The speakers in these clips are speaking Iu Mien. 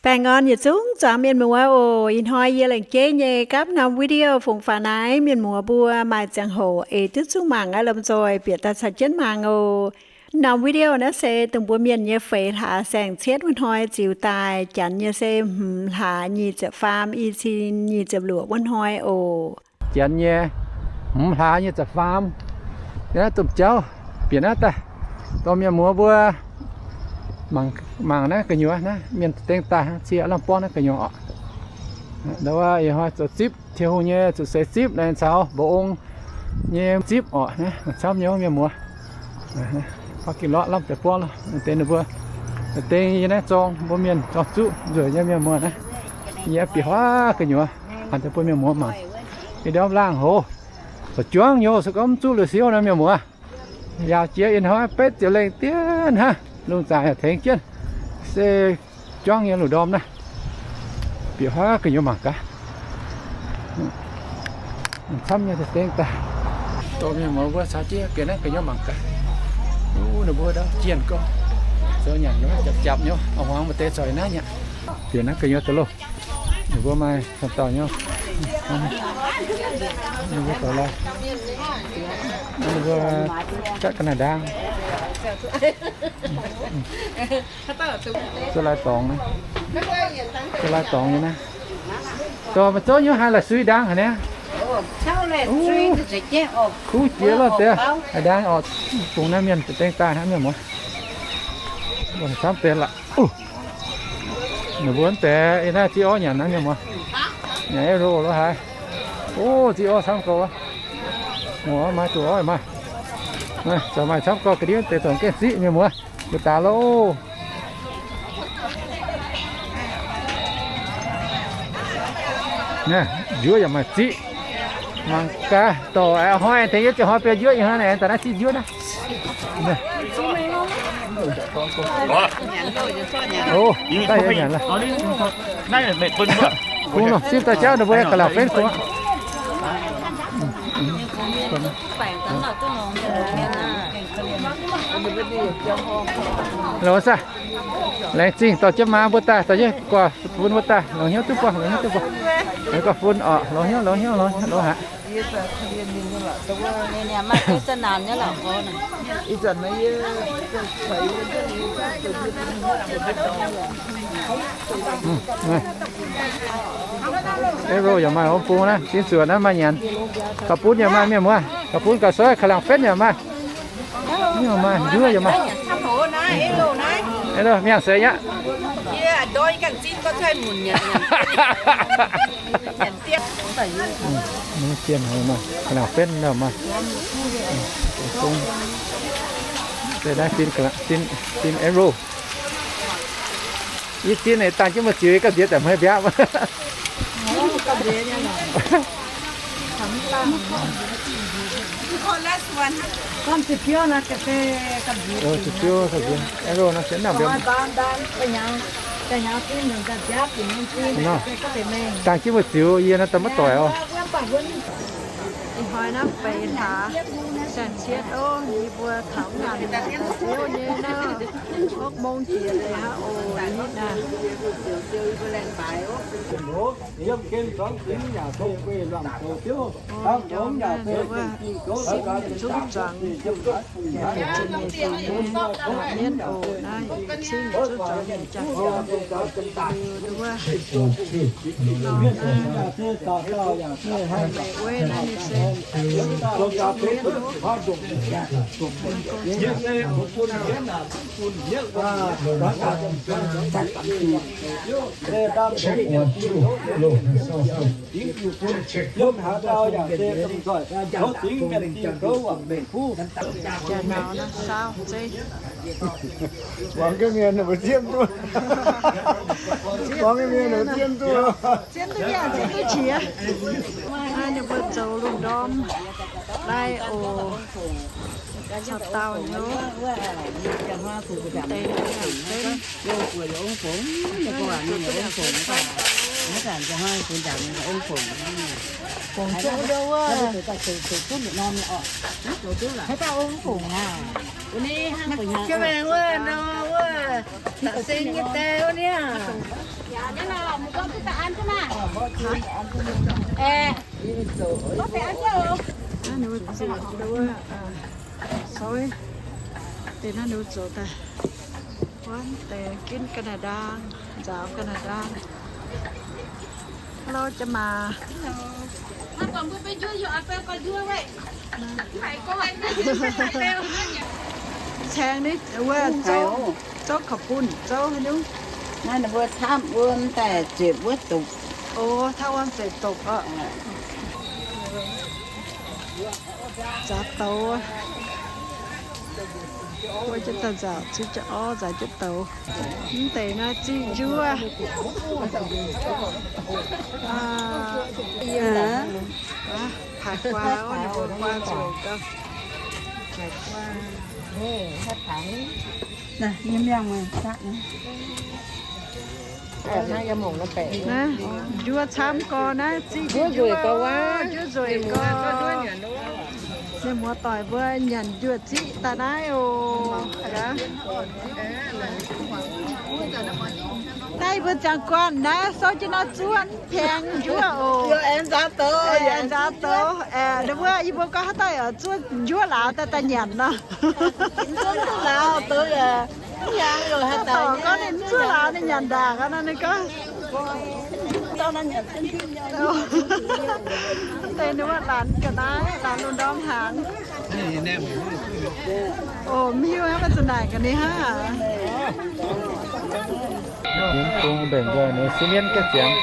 Baengh orn yietc zungv zuangx mienh muoz oc. Ih hnoi yie laengz jeiv nyei gapv norm video fungx faaux naaiv mienh muoz mbuo maaih ziangh hoc eix duqv zungv mangc aqv lomh nzoih bieqc daaih caux jienv mangc oc. Norm video naaiv se dongh mbuo mienh nyei feix hlaax saeng-cietv wuov hnoi ziux daaih. Janx nyei se hmz hlaax nyic ziepc faam, i cin nyic ziepc luoqc wuov hnoi oc. Janx nyei hmz hlaax nyic ziepc faam. Yie naaiv domh jauv bieqc naaiv daaih, dorh mienh muoz mbuo mangc, mangc naaiv gu'nyuoz naaiv mienh dengh daaih hnangv cie lamh borngv naaiv gu'nyuoz oc. Ndau wuov ih hnoi zoux zipv, Tin-Hungh nyei zuqc seix zipv, laengz caux mba'ong nyei zipv oc. Naaiv camv nyei mienh muoz. Parking lot lamh deix borngv lo, deix ninh mbuo, deix yie naaiv zorng mbuo mienh zorng zuqv nzueic nyei mienh muoz naaiv. Yie bieqc huaav gu'nyuoz, hanc deix bun mienh muoz mangc. Ih ndorm laangh hoz, zuqc juangv nyei, se gorngv mv zuqv lui siouv naaiv mienh muoz. Yaauc jiex ih hnoi betv ziepc lengh diev hnangv, lungh zaangc yaac tengx jienv, se juangv nyei lungh ndorm naaiv. Bieqc huaav gu'nyuoz mangc gaax. Camv nyei deix dengh daaih. Dorh mienh muoz mbuo caux jienv bieqc naaiv gu'nyuoz mangc gaax. Wuov ninh mbuo ndau jienh gorngv zoux nyanc nyei, japc japc nyei, hmuangx maaih deix zoih naaiv nyei. Bieqc naaiv gu'nyuoz daaih loh. Ninh mbuo maaih caux dauh nyei. Ninh mbuo zoux lai. Ninh mbuo jatv ga'naaiv ndaang. Zuov lai dorngx naaiv. Zuov lai dorngx nyei naaiv. Dorh maiv zouv nyei haaix la'sui ndaang haic niaa. Kuv jiex lorh deix haaix ndaang orqc, bungx naaiv mienh deix dengh daaih hnangv mienh muoz. Camv deix la'uh. Ninh mbuo deix yie naaiv ziqv orv nyanc naaiv mienh muoz. Nyanc aqv loh lorh haaix. O, ziqv orv camv gau aqv. Muoz maaih duqv orv maaih. Zoux maaih camv gau ga'ndiev deix zoux gengh ziqv mienh muoz. Mbuo daaih loh. Njuov yaac maaih ziqv. Mangc gaax, dorh hnoi tengx yie ziouc hnoi biei njuov, ih hnoi naaic daaih naaiv ziqv njuov naaiv. O, daaih yie nyanc lorh. Kungx lorh, simv daaih jauv ninh mbuo ga'lauc fenv kungx aqv. Lorz saah. Laengz zingh dorh jienv maa mbuo daaih, dorh jienv guaax fun mbuo daaih, longx hnyouv duqv buangh, longx hnyouv duqv buangh. Longx guaax fun oc, longx hnyouv, longx hnyouv, longx hnyouv, longx haaix. Arrow yaac maaih, orv bung naaiv, zinh zuoqc naaiv maaih nyanc. Gauh bun yaac maaih mienh muoz, gauh bun gauh soiv, ka'langc fenv yaac maaih. Mienh maaih, njuov yaac maaih. Arrow, mienh seix aqv. Dien haic maaih, ka'langc fenv maaih. Deix naaiv zinh, zinh arrow. Yie zinh naaic dangh jienv mbuo ziux, yie gamh nziex daaih maiv mbiaapv. Arrow naaiv se nangh mbiaapv. Dangh jienv mbuo ziux, yie naaiv daaih maiv doic oc. Ih hnoi naaiv feix hlaax saeng-cietv ov, yie mbuo taux nyanc ziouv nyei naaiv, hopv mong jiex deix hnangv oc. Yie naaiv zungv zuangx, mienv oc, naaiv cing zuqv zuangx jangx, wuov, naaiv se mienv oc. Jaax nauz naaiv saauv zeiv. Muangx ga'mienh mbuo zieqv duqv. Muangx ga'mienh mbuo zieqv duqv. Zieqv duqv yaac zieqv duqv qiex. Naaiv ninh mbuo zoux lungh ndorm lai oc. Caux dauh nyei. Deix ninh mbuo yaac fenv. Ninh mbuo duqv liangx fenv. Naaiv ninh mbuo zoux deix wuov, soi deix naaiv ninh mbuo zoux daaih. Wuov deix ginv ga'naaiv ndaang, nzaaux ga'naaiv ndaang. Hello, jaa maah. Caeng ni wuov zouv, zouv kaux bunh, zouv haaix nyungc. Naaiv ninh mbuo camv wuom daaih ziepc wuov dopc. O, camv wuom ziepc dopc oc. Nzaaux douz. Wuov jienv daaih nzaaux, ziqv jienv orv, nzaaux jienv douz. Mv deix naaiv ziqv njuov. Paaix guaa, ninh mbuo guaa nzueic gauh. Naaiv, njuov camv gorx naaiv, ziqv njuov, njuov nzueic gorx. Mienh muoz-doic mbuo nyanc njuov ziqv daaih naaiv oc. Naaiv yie mbuo ziangh guanh naaiv souv jienv naaiv zuov paengx njuov oc. Aengx nzaaux douz, aengx nzaaux douz. Aengx wuov yie mbuo gorngv haaix dauh zuov njuov lauz daaih daaih nyanc nor. Gorngv ninh zuov lauz ninh nyanc ndaangc nor, ninh gorngv. Deix ninh wuov laanh ga'naaiv, laanh lungh ndorm hnaangx. Oc, mv hiuv hnangv, maiv zuqc naaic ga'naaiv hnangv. Yiem bung mbenc nzoih ninh se mienv ga'naaiv ziangx.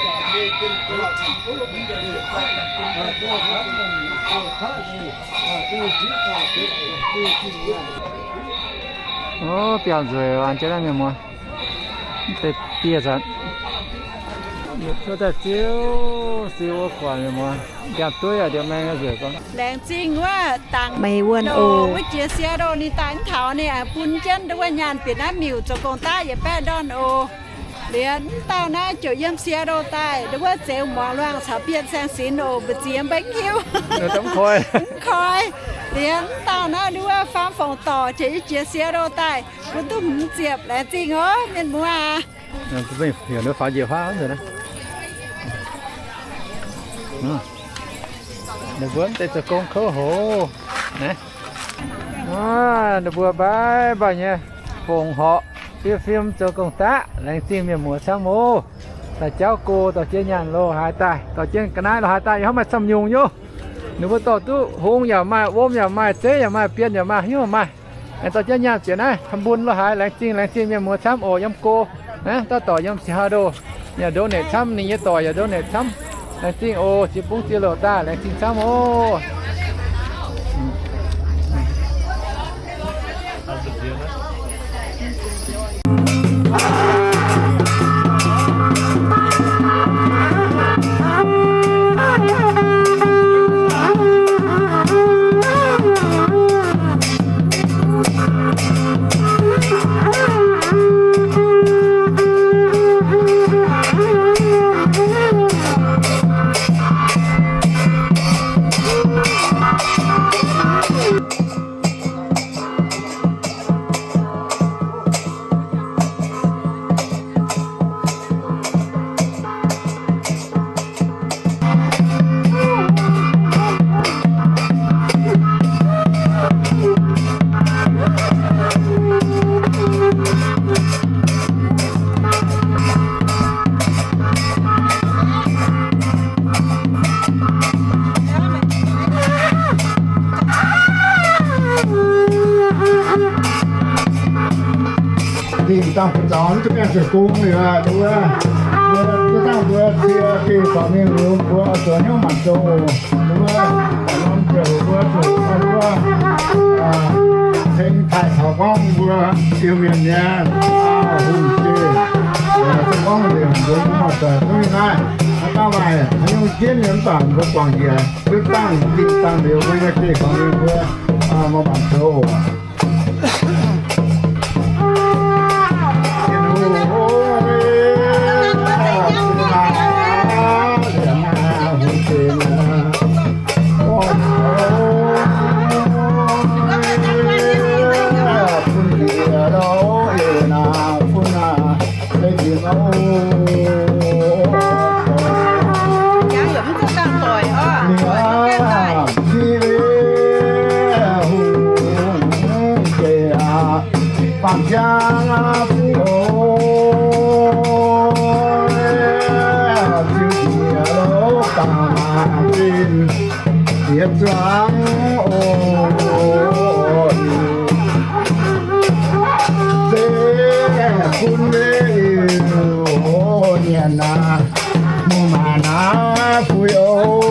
O, biauv nzueic, an jienv naaiv mienh muoz. Deix dieh zanc, yietc zungv daaih ziouc siou wuov guangc mienh muoz. Ndiangx-dueiv yaac ndiev maeng nzueic gorngv. Laengz zingh wuov dangx meih wuonh oc. Wuov jiex Seattle ninh daaih mv taux, ninh aengx bun jienv wuov nyaanh bieqc naaiv miuc zoux gong-daqv yietc baeqv ndorn oc. Liuz mv dauh naaiv ziouc yiem Seattle daaih, wuov zeux muangx luangh caux Bienh Saeng Sinx oc, mbu'ziex mba'hiuv mv koi. Liuz mv dauh naaiv wuov faam fongc dorc ziouc yiem jiex Seattle daaih, bun duqv hmz ziepc. Laengz zingh oc mienh muoz aac. Ninh mbuo deix zoux gong kouv hoc. Ninh mbuo mbaih mbaih nyei fongc horc, fiev fim zoux gong-daqv. Laengz zingh mienh muoz camv oc. Daaih jauv go dorh jienv nyaanh lo haaix daaih, dorh jienv ga'naaiv lo haaix daaih, yaac hnangv maaih camv nyungc nyouv. Ninh mbuo dorh duqv hung yaac maaih, wuom yaac maaih, zeiv yaac maaih, bienh yaac maaih, hnyouv maaih. Aengx dorh jienv nyaanh zienc naaiv ทำบุญ lo haaix. Laengz zingh, laengz zingh mienh muoz camv oc. Yiem go naaiv dauh dorc yiem Seattle yaac donate camv, ninh nyei dorc yaac donate camv. Laengz zingh oc. Ziex bungv ziex louc daaih, laengz zingh camv oc. Dingh dangh buoz zaux mv duqv gaengh zoux gong liuz aqv, mbuo, mbuo, mbuo dangh mbuo cie geh gorqv mingh liuz, mbuo oix zuqc hnyouv mangc zoux oc. Mbuo, mbuo, mbuo, mbuo, ceng taaih taux gorngv mbuo Iu-Mienh nyei hungh jiex, se gorngv liemh mbuo mv maaih doic duqv naaiv, haaix dauh maaih haaix nyungc jienv nyei mv baac mbuo guangc njiec duqv dangh dingh dangh liuz mbuo nyei geh gorqv mingh mbuo mangc zoux oc. Zuangx oc, se bun mbuo nyanc aqv, muoz-maac naaiv fuix oc,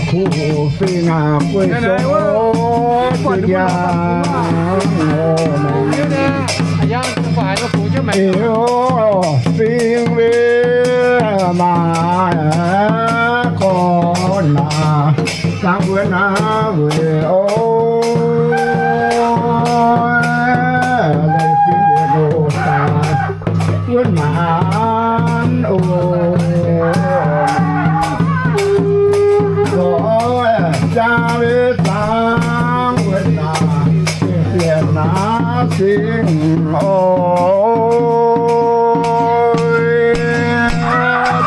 kuv fingx aqv, guei sou oc, guei ndiangx oc. Fingx mbuo maac gorn naaic, zaangc wuonx naaiv weic oc, leiz fingx mbuo loz daaih wuonx maanc oc. Lorz jaa leiz zaangc wuonx naaic, bieqc bieqc naaiv singx oc.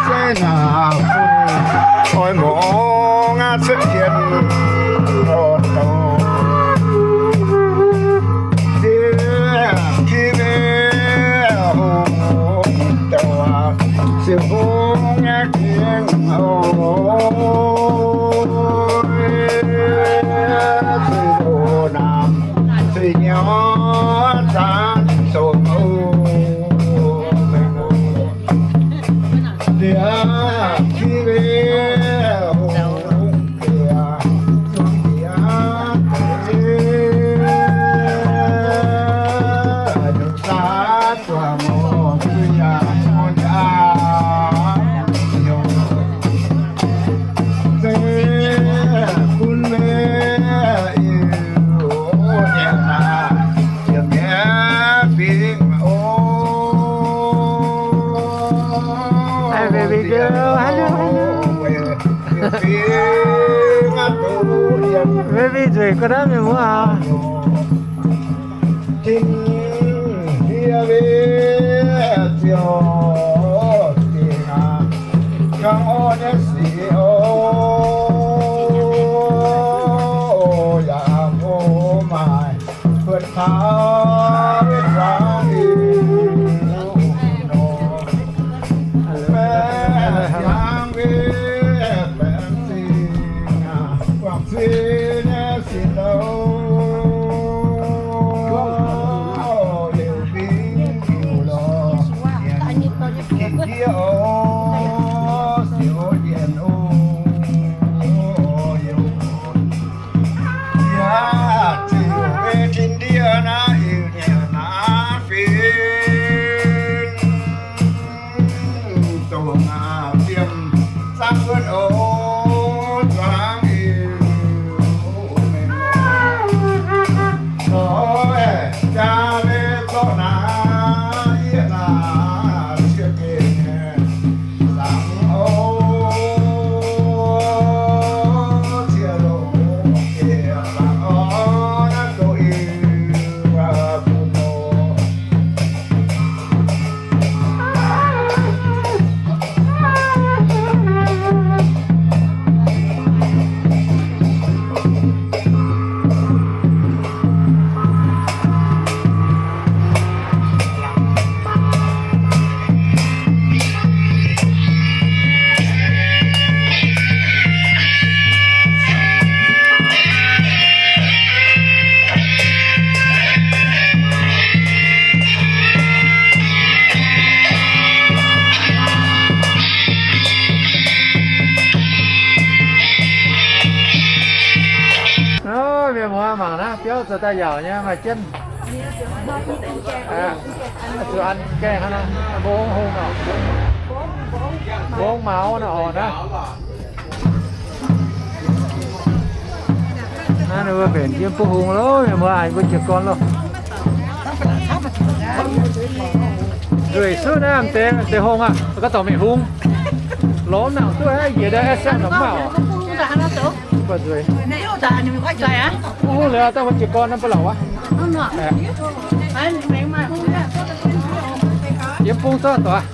Zeiv naaic fun oix mborqv aqv, cuotv tien oc, douc. Diex ki miev hungh douc, siouc hungh nyei gengh oc. Zuiz loz naamh, zuiz nyauv zaanv zoqc oc. Diex ki miev hungh Video, hello, hello. Baby nzueic ga'naaiv mienh muoz aac. Tin ndie mbe ziouc dingc aqv, kangv orn nyei sic oc, yaac hlo maaih buonc taux wetv zuangx liuz nor, baeqc hnyangx wetv baeqc zingh aqv, guangc zuiz nyei sin louc, liuz bingx liuz lorz nyienx ginv ndiev oc, siouc nyienx oc, youc yaac ziouc mbe tin ndie naaiv, iu nyanc naaiv fingx, dongh aac, ziemx zaangv wuonv oc, zuangx iu mengh oc. Zoix jaa leiz zorqv naaiv yie naaic, cie gengh zaangc oc, cie longc gengh zaangc oc, naaiv zoux iu bun oc. Mienh muoz mangc naaiv biauv zoux daaih yaauc nyei, maaih jienv. Zuqc an gaengh hnangv nor, mbong hungh nor, mbong maux nor oc naaiv. Naaiv ninh mbuo mbenc yiem buov hungh loh, ninh mbuo haiz mbuo jiez gorn loh. Nzueic suv naaiv deix, deix hungh aqv, gauh dorngc mingh hungh. Lorz nangc duqv aqv, njiec daaih aeqv, siang nor mv maaih oc. Buatc nzueic. Buov hungh liuz, daaih mbuo jiez gorn nor mbuo lorz aqv. Yiem bung zorqv doic.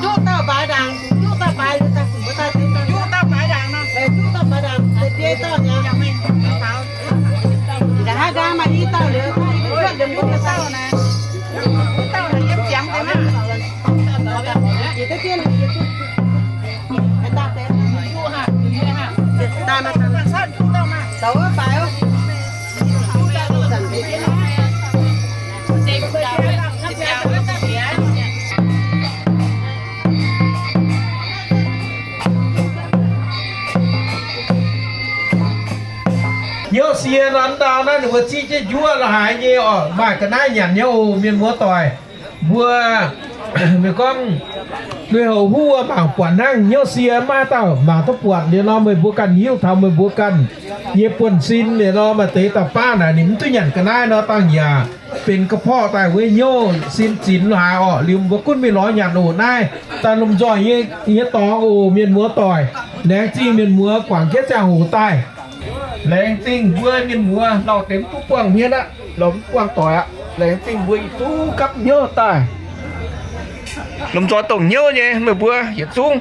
Duqv dauh baaix ndaangc, duqv dauh baaix, duqv dauh baaix ndaangc, duqv dauh baaix ndaangc, deix biei dauh nyei. Nqa'haav nqaang maaih i dauh liuz, i dauh liuz, i dauh naaiv. Dauh naaiv yiem ziangx deix maah. Jiex deix dien, jiex deix. Daaih maah, daaih. Dauh wuov baaix oc. Hnyouv sie nor, ndau naaiv ninh mbuo zieqv jienv njuov la'haaix nyei oc, maaih ga'naaiv nyanc nyei oc, mienh muoz doic. Mbuo Meih gorngv, meih hoqc huv mangc buatc hnangv hnyouv sie maiv dauh mangc duqv buatc liuz nor, meih mbuo ganh hiuv taux meih mbuo ganh nyei buonv-sin liuz nor, maaih deix dauh baav naaic ninh mv duqv nyanc ga'naaiv nor, dangh yaac benx ga'porqv daaih wuov hnyouv sin zinx haaix orqc. Liuz mbuo gunv mingh lorz nyanc oc. Naaiv daaih lomh nzoih nyei dorngx oc, mienh muoz doic. Laengz zingh mienh muoz guangc jienv ziangh hoc daaih. Laengz zingh mbuo mienh muoz, lauh deix mv duqv buangh hmien aqv, lauh mv buangh doic aqv. Laengz zingh mbuo yietc zungv gapv hnyouv daaih. Lomh nzoih dongh hnyouv nyei meih mbuo yietc zungv.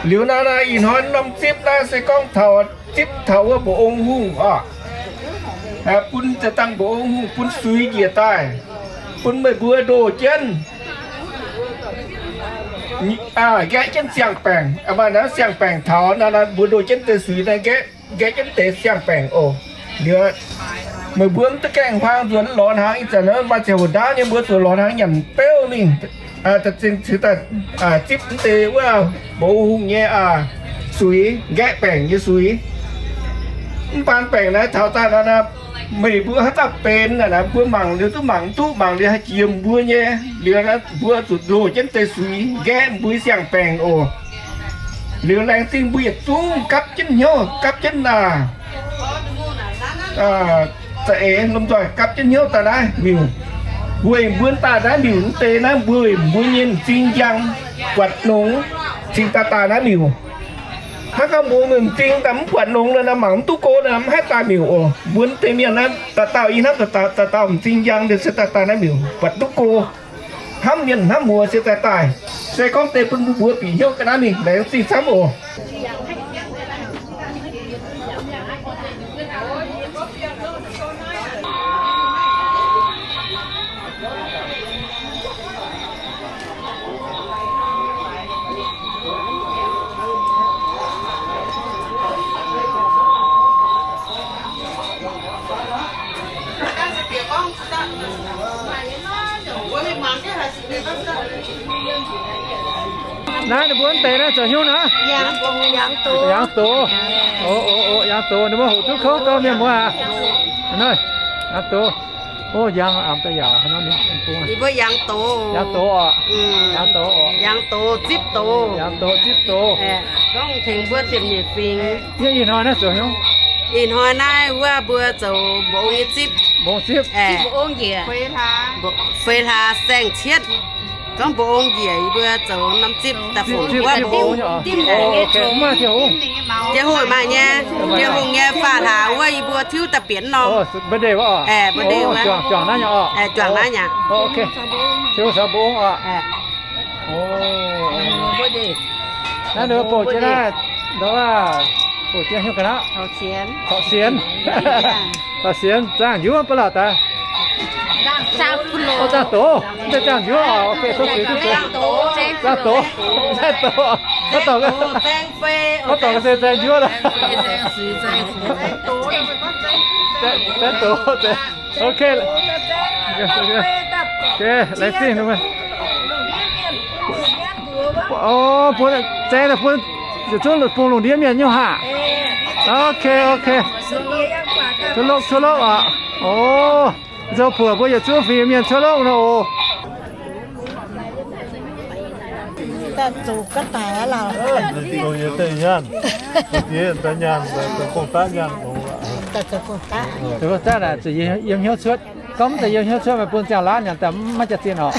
Liuz naaiv naaiv ih hnoi norm zipv naaiv se gorngv taux zipv taux wuov Mba'ong Hungh oc. Bun za'dangh Mba'ong Hungh bun suix njiec daaih, bun meih mbuo ndoh jienv, nqaeqv jienv siang-baengc. Maaih naaiv siang-baengc taux naaiv, mbuo ndoh jienv deix suix naaiv nqaeqv, nqaeqv jienv deix siang-baengc oc. Liuz meih mbuo mv duqv gaengh huaang nzuonx lorz hnaangx. Ih zanc maaih ziangh hoc ndaauv nyei, mbuo zuqc lorz hnaangx nyanc beuv mingh, zinh ceix daaih zipv mv deix wuov Mba'ong Hungh nyei suix, nqaeqv baengc nyei suix. Mv baac baengc naaiv taux daaih naaiv, meih mbuo haaix dauh benx naaic, mbuo mangc liuz duqv mangc duqv, mangc liuz haih jiex mbuo nyei. Liuz mbuo zuqc ndoh jienv deix suix nqaeqv mbuo siang-baengc oc. Liuz laengz zingh mbuo yietc zungv gapv jienv hnyouv, gapv jienv naaic, za'eix lomh nzoih gapv jienv hnyouv daaih naaiv miuc. Weic mbuo daaih naaiv miuc mv deix naaiv, mbuo weic mbuo nyei m'zing njang buatc nongx cingx daaih daaih naaiv miuc. Hnangv gorngv mbuo m'zing daaih mv buatc nongx nor, mangc mv duqv go nor, mv haih daaih miuc oc. Mbuo mv deix mienh naaiv dauh dauh i hnamv dauh dauh m'zing njang se daaih daaih naaiv miuc buatc duqv go. Hnamv mienh hnamv muoz se daaih daaih. Se gorngv deix bun mbuo mbuox bieqc hnyouv ga'naaiv mingh, laengz zingh camv oc. Naaiv ninh mbuo mv deix naaiv zoux hnyouv naaiv? Yangh doz. O, o, o, yangh doz. Ninh mbuo hoqc duqv kouv gau, mienh muoz aac. Yangh doz. O, yangh a'm deix yaac, yie mbuo yangh doz. Yangh doz oc. Yangh doz oc. Yangh doz zipv doz. Yangh doz zipv doz. Gorngv tengx mbuo ziepc nyeic fingx. Yie ih hnoi naaiv zoux hnyouv? Ih hnoi naaiv wuov mbuo zoux mba'ong nyei zipv. Mba'ong zipv. Feix hlaax saeng-cietv. Gorngv mba'ong njiec yie mbuo zoux norm zipv daaih fungx wuov mba'ong. Jiex hungh maaih nyei, jiex hungh nyei faam hlaax wuov yie mbuo tiuv daaih bienx norm. Juangc naaiv nyei. Juangc naaiv nyei. Naaiv ninh mbuo bouc jienv naaiv, bouc jienv hnyouv ga'naaiv. Taux sienx. Taux sienx zaangh njuov ba'laqc daaih. Zaangh doz, mv zeiz zaangh njuov oc. Tov zuiz, tov zuiz. Zaangh doz, zaangh doz. Maiv dorngc se zaangh njuov lorqc. Zaangh doz. Ok. Laengz zingh. O, bun zaeng bun yietc zungv bung lungh ndiev mienh nyei haac. Ok, ok. Cuotv lokv, cuotv lokv oc. O, zoux buoc mbuo yietc zungv fingx mienh cuotv lokv nor oc. Zuqc yiem hnyouv cuotv, gorngv mv zeiz yiem hnyouv cuotv, meih bun ziangh laanh nyanc daaih maiv jaax zinh oc.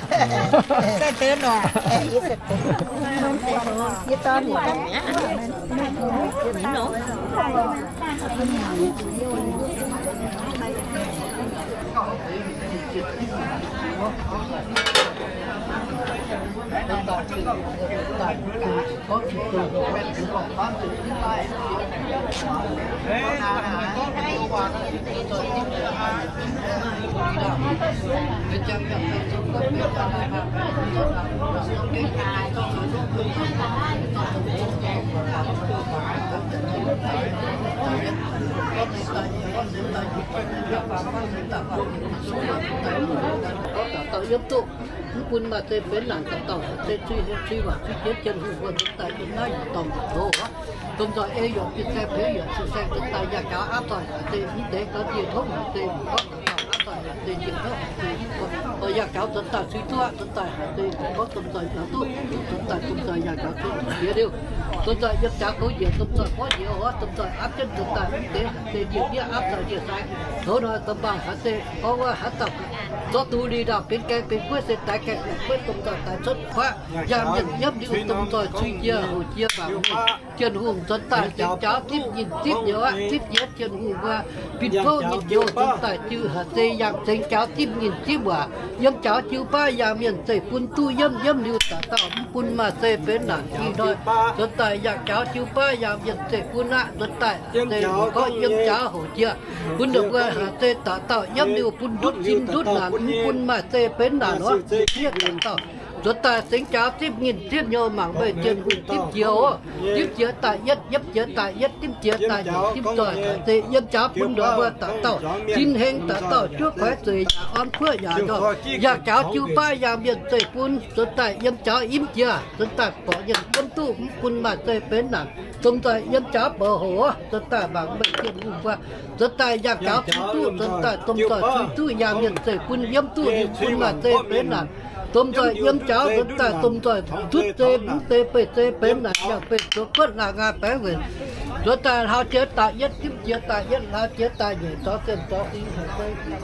Dauh dauh yiem duqv, mv bun maaih deix benx laangc dauh dauh, deix cui hlen cui waanc cui jienv Tin-Hungh mbuo nzuonx daaih yiem naaiv yietc dorngx yietc ndoqv. Domh nzoih ei yaac bieqc saeng-peix yaac cin-saeng zunc daaih yaac gaux aav doic haic deix mv deix gaux njiec tov haic deix mv gorngv dauh dauh aav doic haic deix njiec tov haic deix mv gorngv Yangh jaux nzuonx daaih suiv duqv aqv. Nzuonx daaih haiz se gorngv domh nzoih yaac duqv, domh nzoih, domh nzoih yangh jaux zuqc jiex liuz, domh nzoih yiem jaax gouv njiec, domh nzoih gorngv njiec oc, domh nzoih aapv jienv nzuonx daaih mv deix haiz se njiec ndiev aapv nzoih njiec sai. Tov hnoi domh mangc haiz se gorngv wuov haaix dauh zorqv duqv liuz ndaauh benx gaeng benx gueiv se daix gaeng benx gueiv, domh nzoih daix cuotv kuaaiv, yangh mienh yiem liuz domh nzoih cui jiex hoc jiex mangc Tin-Hungh nzuonx daaih zengx jaux zipv nyinh zipv nyouz aqv. Zipv jiex Tin-Hungh wuov, binh kouv nyinh nyouz nzuonx daaih jiu haic se yangh zengx jaux zipv nyinh zipv waac. Yiem jaux jiu baav yangh mienh zeiv-fun duqv yiem, yiem liuz dauh dauh mv bun maaih zeiv benx naanc. Ih hnoi nzuonx daaih yangh jaux jiu baav yangh mienh zeiv-fun aqv. Nzuonx daaih se gorngv yiem jaux hoc jiex, bun ninh mbuo haiz se dauh dauh yiem liuz bun ndutv sin ndutv naanc, mv bun maaih zeiv benx naanc oc. Ziex dauh dauh nzuonx daaih zengx jaux zipv nyinh zipv nyouz mangc meih Tin-Hungh dimv jiex oc. Dimv jiex daaih yietv, yietv jiex daaih yietv, dimv jiex daaih nyic, dimv zoih haiz se yiem jaux bun ndortv mbuo dauh dauh sin heng, dauh dauh juov kuaix zueiz yaac orn kuoqv yaac nyorx. Yangh jaux jiu baav yangh mienh zeiv-fun nzuonx daaih yiem jaux imv jiex, nzuonx daaih borqc nyienh yiem duqv mv bun maaih zeiv benx naanc. Domh nzoih yiem jaux bouc hoc oc. Nzuonx daaih mangc meih Tin-Hungh mbuo nzuonx daaih yangh jaux cui duqv, nzuonx daaih domh nzoih cui duqv yangh mienh zeiv-fun yiem duqv, ninh bun maaih zeiv benx naanc. Domh nzoih yiem jaux nzuonx daaih domh nzoih ndutv zei mv deix beih zei benx naanc, yangh beih zuov guotv laangh ngaih baengv weic. Nzuonx daaih hlauv jiex daaih yietv, dimv jiex daaih yietv, hlauv jiex daaih nyeic, zorqv zienh zorqv ding haic se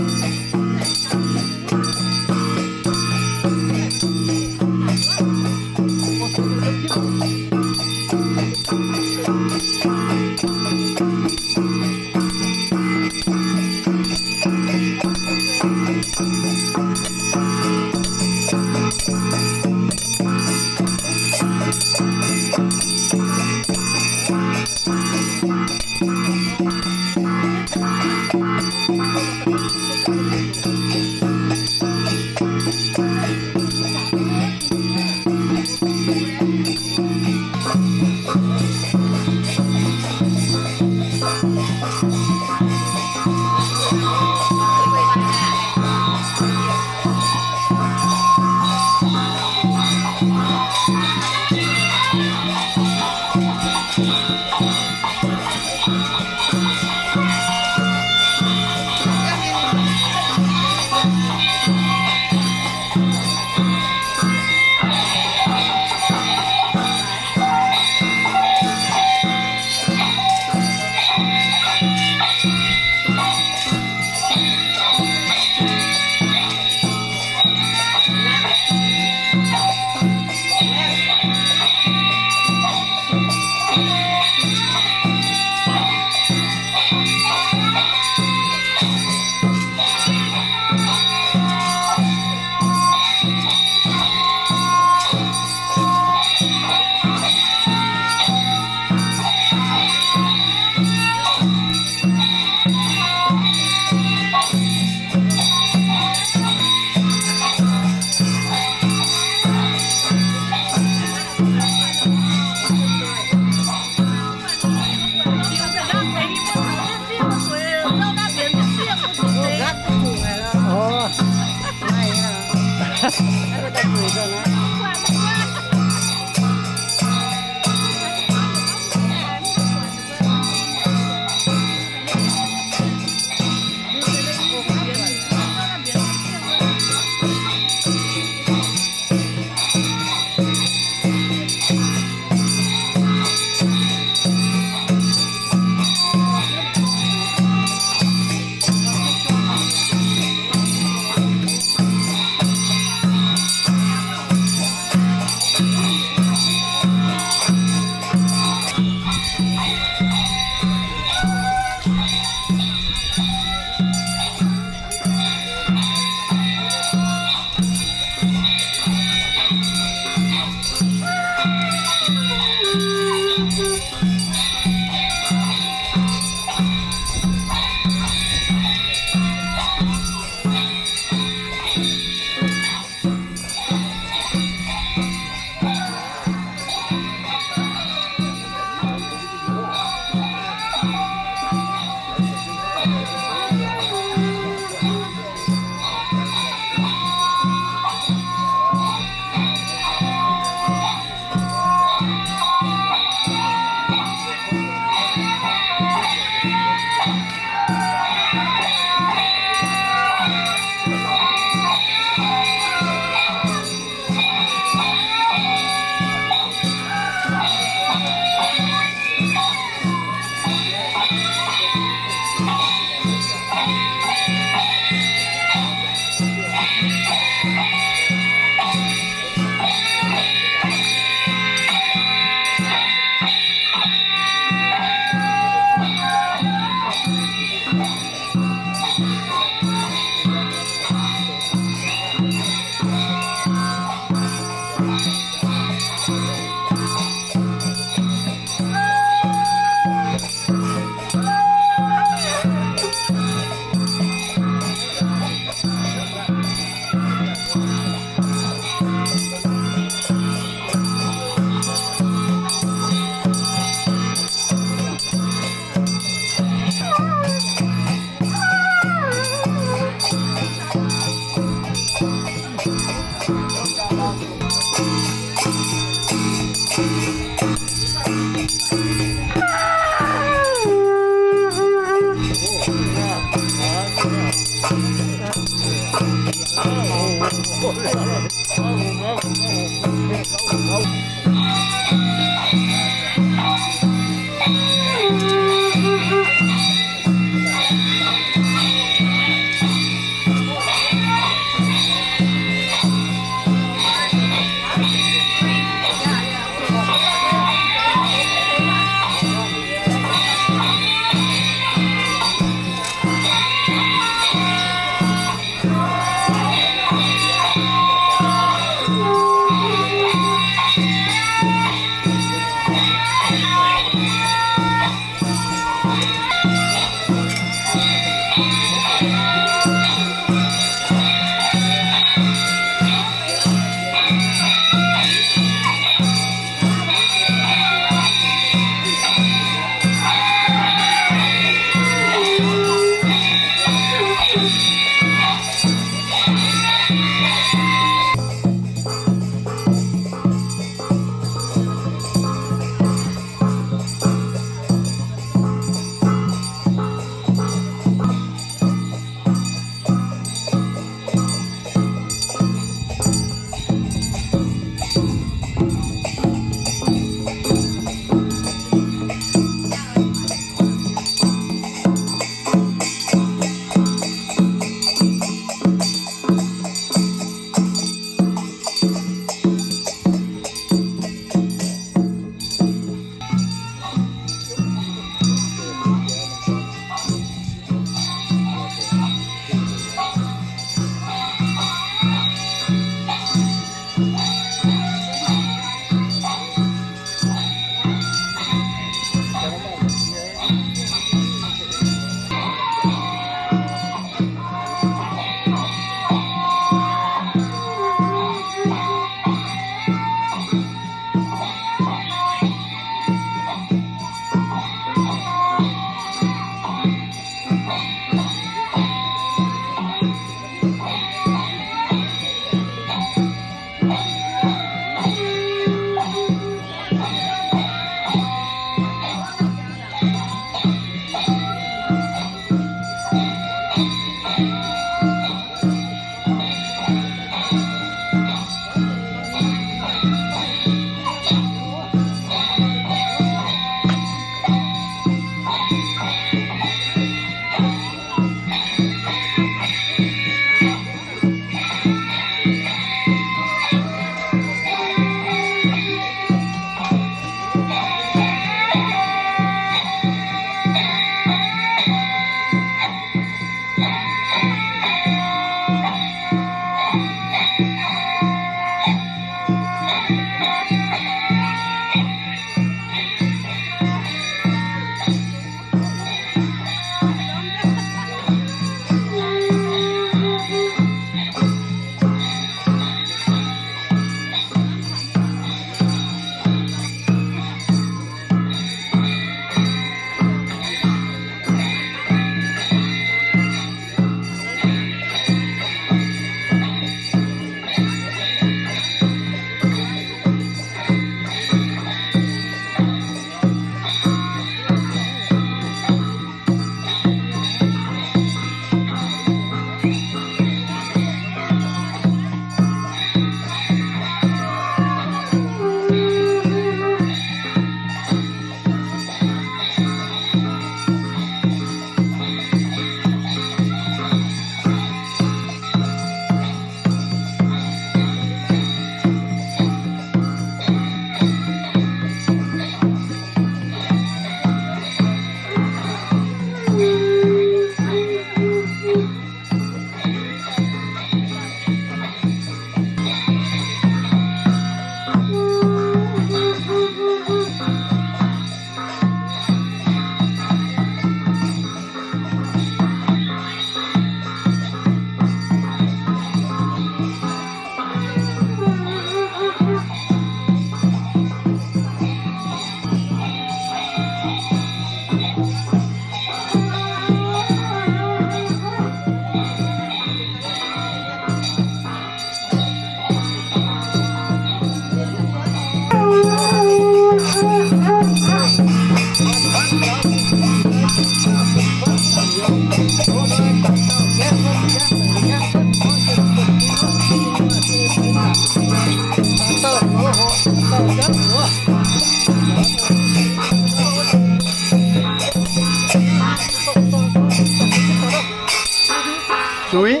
Zuiz.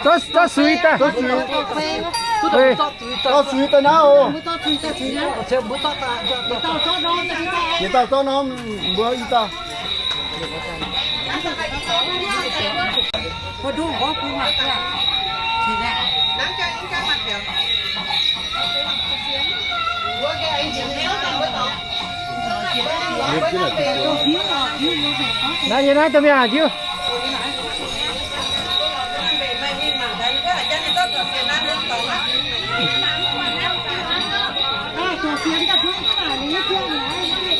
Zorqv, zorqv zuiz daaih. Zorqv zuiz. Zorqv zuiz daaih naaiv oc. Yietc dauh zorqv norm, mbuo i dauh. Naaiv yie naaiv domh mienh aqv. Ok.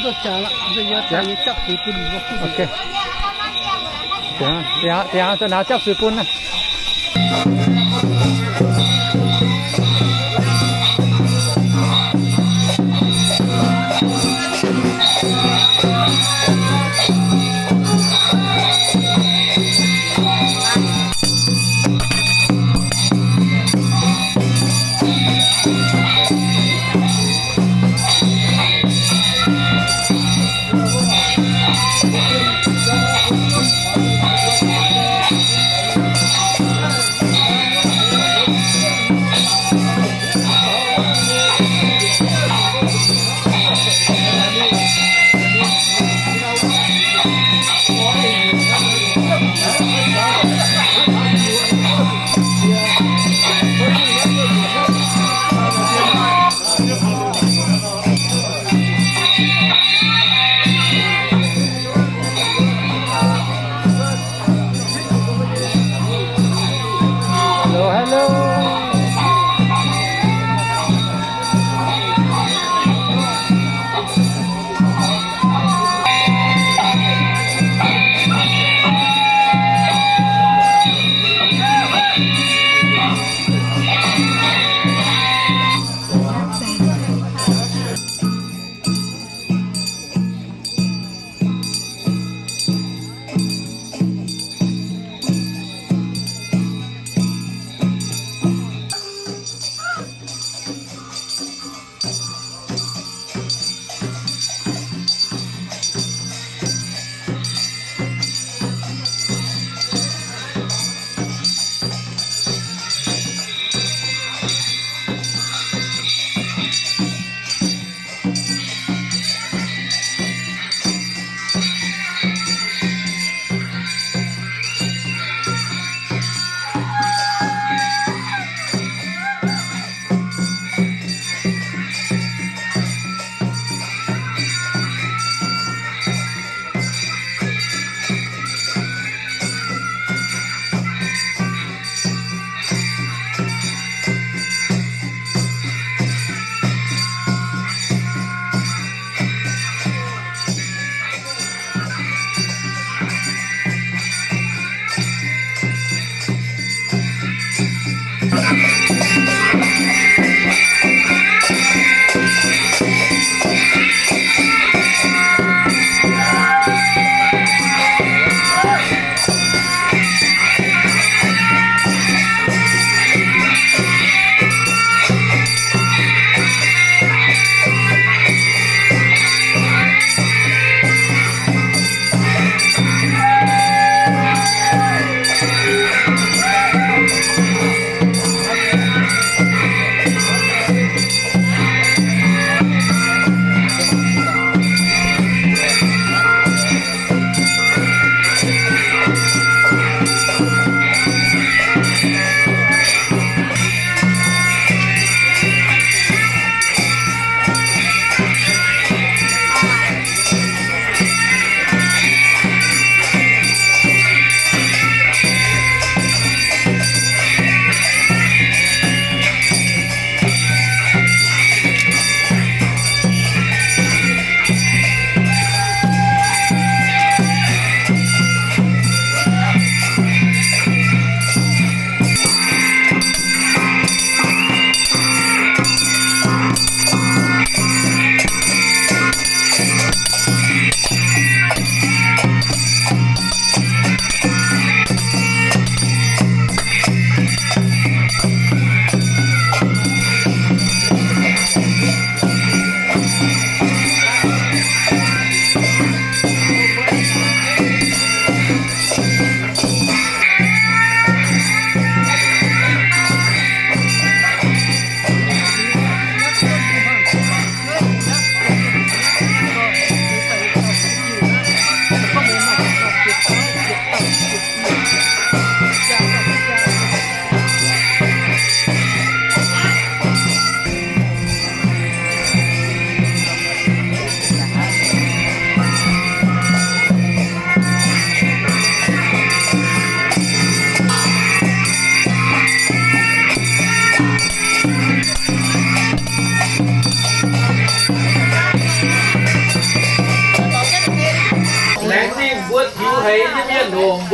Deix, deix, deix, deix naaiv japv suix bun naaiv. Hello, hello.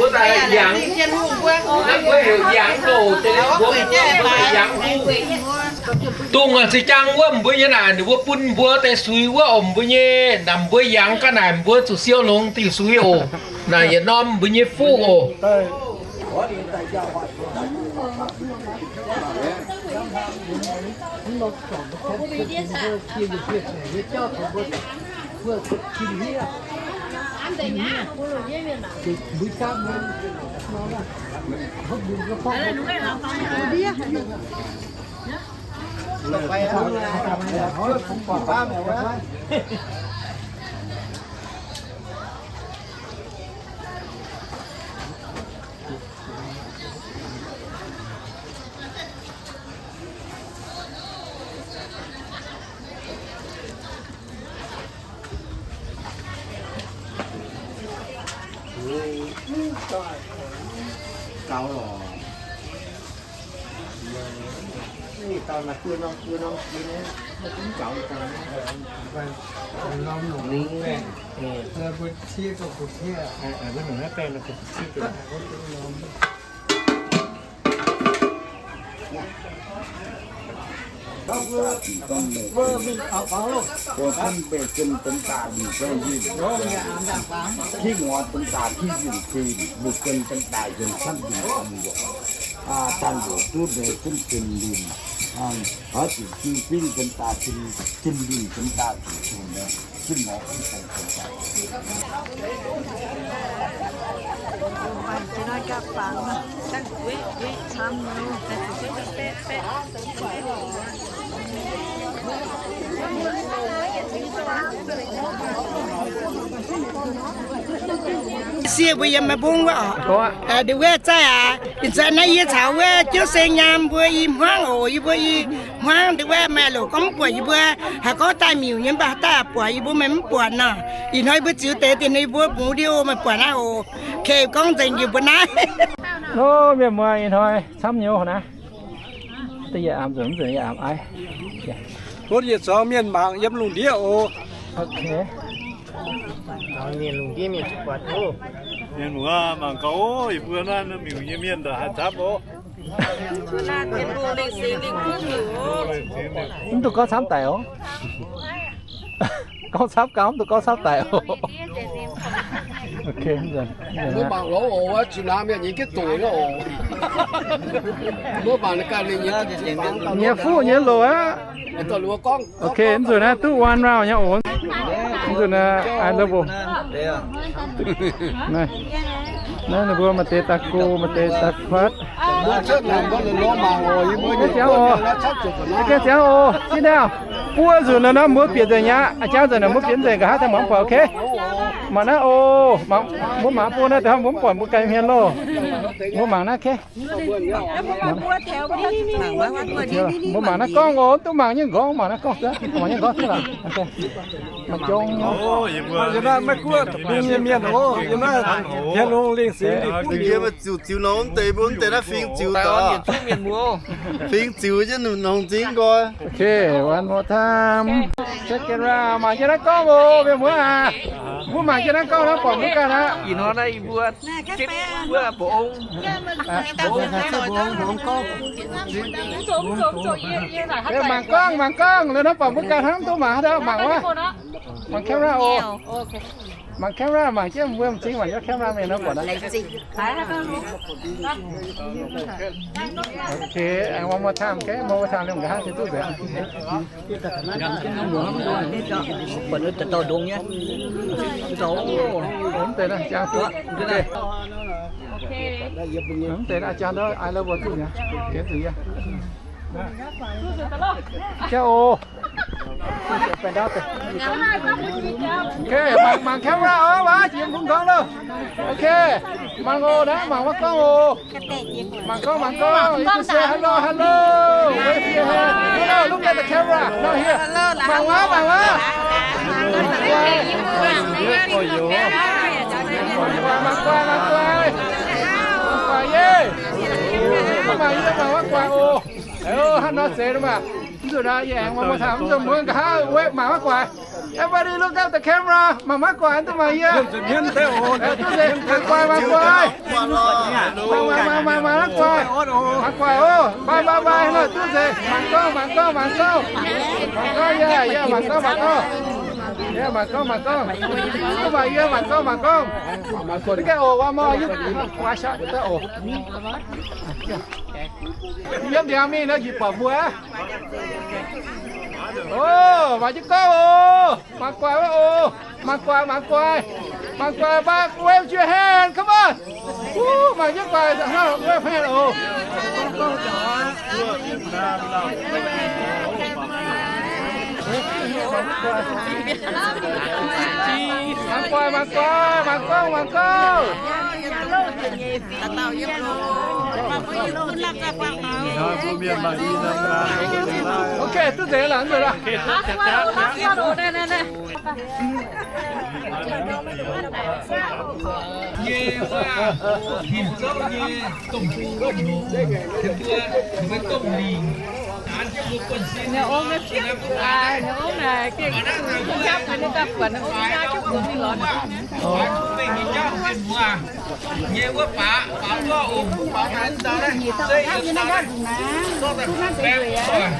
Yangh, mbuo heuc yangh loh, dongh zinh jangv wuov mbuo nyei naaic, ninh mbuo bun mbuo deix suix wuov oc, mbuo nyei namx mbuo yangh ga'naaic mbuo zuqc siou longx dingc suix oc. Naaic yietc norm mbuo nyei fuqv oc. Sie mbuo yiem maiv mbungv wuov oc. Ndin wuov zaih aac, ih zanc naaiv yie caux wuov Jiouv Seng Nyaam mbuo i hmuangv oc. Yie mbuo i hmuangv ndin wuov maaih loc gorngv mv buatc yie mbuo, haiz gorngv daaih miuc nyei mv baac daaih buatc yie mbuo maaih mv buatc nor. Ih hnoi yie mbuo ziux deix dinh ninh mbuo mbuox ndie o maaih buatc naaiv oc. Kei gorngv nzengc yie mbuo naaiv. Lo, mienh muoz, ih hnoi camv nyei naaiv. Da'yietv aamx nzunc, mv nzunc yietc aamx aiv. Bun yietc zuangx mienh mangc yiem lungh ndiev oc. Mienh lungh ndiev mienh zuqc buatc oc. Mienh muoz mangc gaax oc, yie mbuo naaiv miuc nyei mienh ndaaih haih camv oc. Mv duqv gorngv camv daic oc. Gorngv camv gau, mv duqv gorngv camv daic oc. Mbuo mangc longx oc, zinh ndaangc mienh nyei gitv doic oc. Mbuo mangc ganh mienh nyei gitv doic, nyei fuqv nyei loz aqv. Ok, mv nzunc naaiv duqv one round nyei oc. Mv nzunc naaiv I love you. Naaiv ninh mbuo maaih deix daaih go, maaih deix daaih kuotv. Gengh ziangx oc, gengh ziangx oc, zinh ndaangc buo nzunc nor mbuo bieqc nzengc aqv. A'jangv nzengc naaic mbuo bieqc nzengc nqa'haav daaih mangc buatc, ok? Mangc naaiv oc, mbuo mangc buo naaiv daaih mbuo mv buatc mbuo ganh hmien loh. Mbuo mangc naaiv, ok? Mbuo mangc naaiv gorngv oc, duqv mangc nyei nqorngv, mangc naaiv gorngv, mangc nyei nqorngv duqv laaix. Maiv guoqv bung nyei mienh oc, yiem naaiv hmien longx lingh singx lingh butv liuz. Ziux, ziux nongx deix mbuo mv deix naaiv fingx ziux doc. Fingx ziux jienv nongx zingv nqoi. Ok, one more time. Second round, mangc jienv naaiv gorngv oc, mienh muoz aac. Mbuo mangc jienv naaiv gorngv naaiv buatc mbuo ganh aqv. Ih hnoi naaiv yie mbuo wuov mbu'ong. Mangc gorngv, mangc gorngv, liuz naaiv buatc mbuo ganh hnangv duqv mangc haaix dauh mangc wuov. Mangc camera oc. Mangc camera, mangc jienv mbuo m'zing mangc jienv camera mienh nor buatc aqv. Ok, one more time, ok, one more time, liuz nqa'haav se duqv nzengc. Mv deix naaiv jangx duqv. Mv deix naaiv jangx ndau I love you duqv nyei. Gengh zuqc yie. Jauv oc. Ok, mangc, mangc camera oc, waac jiex mv gorngv loh. Ok, mangc oc, naaiv mangc wuov gorngv oc. Mangc gorngv, mangc gorngv, you say hello, hello. Wave your hand. No, no, look at the camera. No, here. Mangc wuov, mangc wuov. Mangc guaax, mangc guaax. Mangc guaax, yie. Mangc yie, mangc wuov guaax oc. Hnangv nor zeiz maah. Mv zuqc naaiv yie aengx mangc mbuo taux mv zuqc mbuo nqa'haav wave mangc wuov guaax. Everybody look at the camera. Mangc maiv guaix duqv mangc yie. Duqv nzengc, mangc guaix, mangc guaix. Mangc, mangc, mangc, mangc guaix. Mangc guaix oc. Bye, bye, bye. Duqv nzengc. Mangc gorngv, mangc gorngv, mangc gorngv. Mangc gorngv, yie, yie, mangc gorngv, mangc gorngv. Yie mangc gorngv, mangc gorngv. Duqv mangc yie, mangc gorngv, mangc gorngv. Mangc gorngv. Duqv gaengh oc, wa mor, yie guaix shatv duqv oc. Yiem ndiangx mingh nor njiec buatc mbuo aqv. Oc, mangc jienv gorngv oc. Mangc guaix wuov oc. Mangc guaix, mangc guaix. Mangc guaix, mangc, wave your hand, come on. Wuov, mangc jienv guaix, wave hand oc. Mangc guaix, mangc guaix, mangc gorngv, mangc gorngv. Ok, duqv nzengc lorqc, nzengc lorqc. Nyei waac, Ging-Sou nyei domh bung wuov nongx, mbuo, mbuo domh lingc, an jienv mbuo buonv-sin. Nyei wuov baac, baac wuov ong, baac naaiv daaih naaiv, se yiem daaih naaiv, zorqv daaih baeng wuov doic,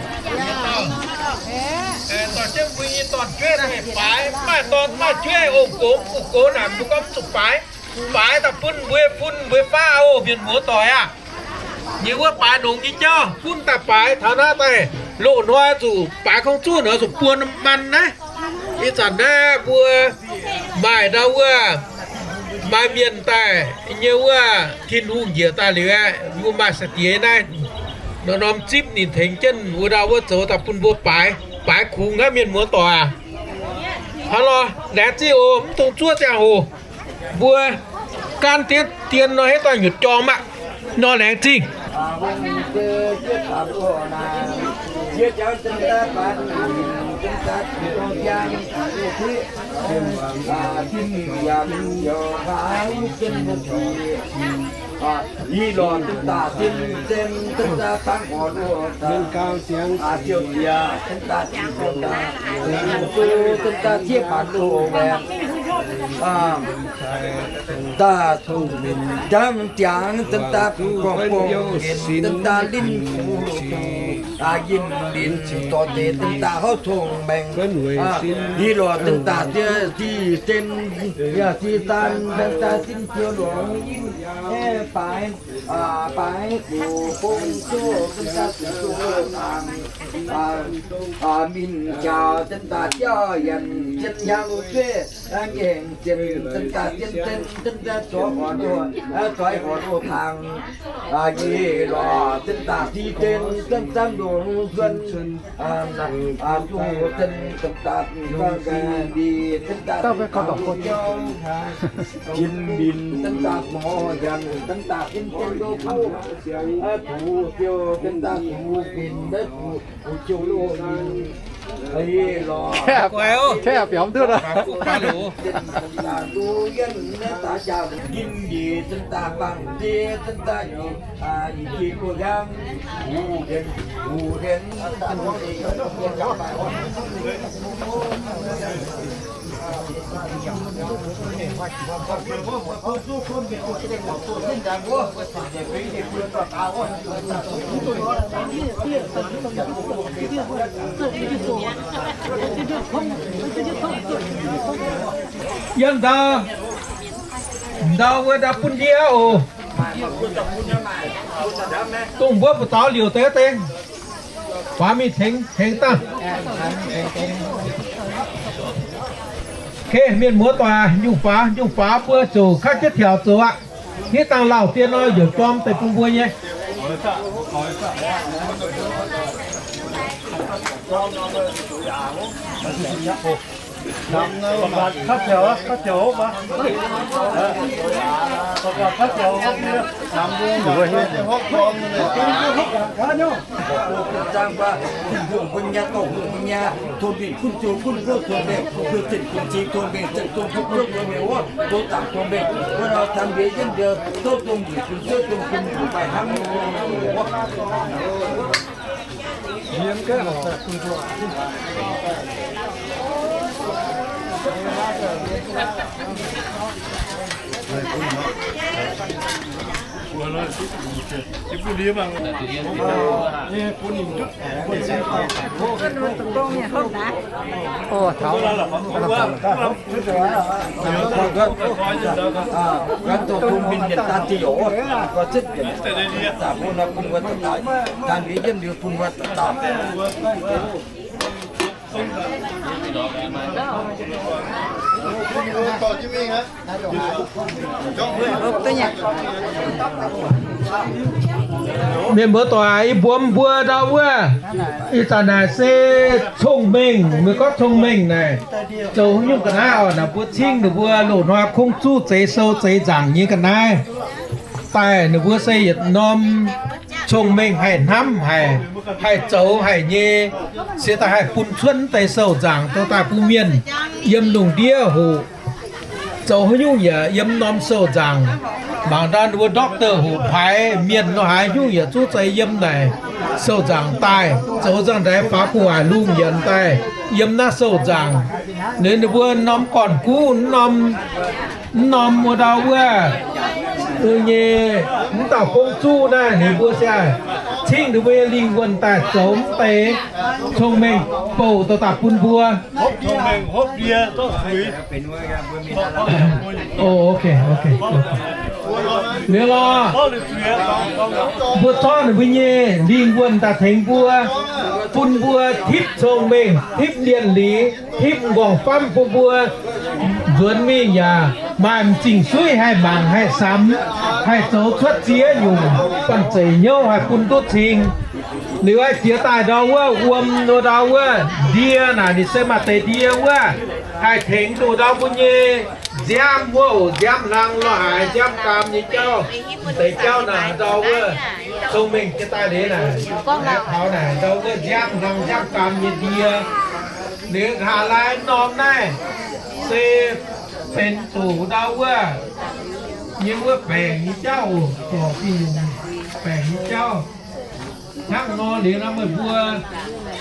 dorh jienv mbuo nyei dorn-jueiv daaih baaix, maaih dorn maaih jueiv ong-gomx, ong-gomx naaic mbuo gorngv mv zuqc baaix, baaix daaih bun mbuo, bun mbuo faav oc, mienh muoz doic aah. Nyei wuov baaix nongx nyei jauv bun daaih baaix, taux naaiv daaih loz-hnoi zuqc baaix kungx zuqv nor zuqc buo man naaiv. Ih zanc naaiv mbuo maaih ndau wuov, maaih mienh daaih nyei wuov Tin-Hungh njiec daaih liuz aeqv, mbuo maaih sai-diex naaiv, norm-norm zipv ninh tengx jienv wuov ndau wuov zoux daaih bun mbuo baaix, baaix kungx hnangv, mienh muoz doic aac. Hnangv nor, laengz zingh oc, mv dungx zuov ziangh hoc. Mbuo gaanv dien dien nor, hitv daaih nyutc jorm aqv. Nor laengz zingh. Ih lorz zinh daaih zinh zinh zinh daaih dangv horc loh, ziouc diex zinh daaih zinh daaih, zinh daaih zieqv baanc loh waeqc, daaih jangv jangx zinh daaih gorngv gorngv nqenc zinh daaih linh yinh linc zorc deix zinh daaih hauv cong-mengh. Ih lorz zinh daaih zinh zinh, yaac zinh daaih zinh daaih zinh ziouc longx yinh baaix, baaix guc bung zuqc zinh daaih zuqc zuqc tangx, mingh jaux zinh daaih jauv yienc zien hnyangx-luoqc zueih, ngaengc zien zinh daaih zien zien zinh daaih zoix horc loh, zoix horc loh tangx. Yie lorz zinh daaih di den zanh zanh longx cuon, zuqc zinh daaih di zinh daaih taux jauv, jin minc zinh daaih zorc yienc zinh daaih zien zien loh kuv, kuv ziouc zinh daaih kuv minc, kuv ziouc loh minc. Yie lorz zinh daaih du yienv naaiv daaih jaax, jin minc zinh daaih bangc die zinh daaih, yie jiex loh hiaang, kuv hienx, kuv hienx. Yiem ndau, ndau wuov ndau bun ndie oc. Dongh mbuo buoz-zaux liouc deix deix, faaux mingh tengx, tengx dangh. Kei mienh muoz doic, nyungc faaux, nyungc faaux mbuo ziouc kaiv jienv tiaux zoux aqv. Hitv dangh lauh dien nor, youc jorm deix bun mbuo nyei. Mienh muoz-doic, ih mbuo, mbuo ndau wuov, ih zanc naaic se cong-mengh, meih gorngv cong-mengh naaic, zoux haaix nyungc ga'naaiv oc? Naaic mbuo cingv ninh mbuo loz-hnoi kungx zuqc zeix sou zeix nzaangc nyei ga'naaiv daaih. Ninh mbuo se yietc norm cong-mengh haih hnamv, haih, haih zoux haic nyei, se daaih haih bun cuotv deix sou nzaangc dorh daaih bun mienh yiem lungh ndiev hoqc. Zoux haaix nyungc yaac yiem norm sou nzaangc. Mangc ndau ninh mbuo doctor hoqc paaix mienh lo haaix nyungc yaac zungv zeix yiem naaic sou nzaangc daaih. Zoux nzangc-ndaix faaux gu'nguaaic lungh yaac daaih yiem naaiv sou nzaangc. Ninh, ninh mbuo norm gorn-guv, norm, norm wuov ndau wuov nyei, mv dauh gong zuqv naaiv, ninh mbuo se cingv ninh mbuo nyei lingh wuonh daaih zoux mv deix cong-mengh bouh dorh daaih bun mbuo. Liuz lorqc, mbuo zorqv ninh mbuo nyei lingh wuonh daaih tengx mbuo, bun mbuo tipv cong-mengh, tipv mienh liz, tipv m'nqorngv famv bun mbuo nzuonx mingh yaac maaih m'zing suiv haih mangc haih samx, haih zoux cuotv ziex nyungc banh zeic hnyouv haih bun duqv cing. Liuz aengx jiex daaih ndau wuov wuom, ndau wuov ndie naaic, ninh se maaih deix ndie wuov haih tengx duqv ndau mbuo nyei nziaamv wuov oc, nziaamv hlang lo haaix, nziaamv gaam nyei jauv. Deix jauv naaic ndau wuov cong-mengh jiex daaih liuz naaic, taux naaic ndau wuov nziaamv hlang nziaamv gaam nyei ndie. Liuz nqa'haav laai norm naaiv se benx zuqc ndau wuov nyei wuov baengc nyei jauv oc, zorc zingh nyungc baengc nyei jauv. Hnangv nor liuz nor meih mbuo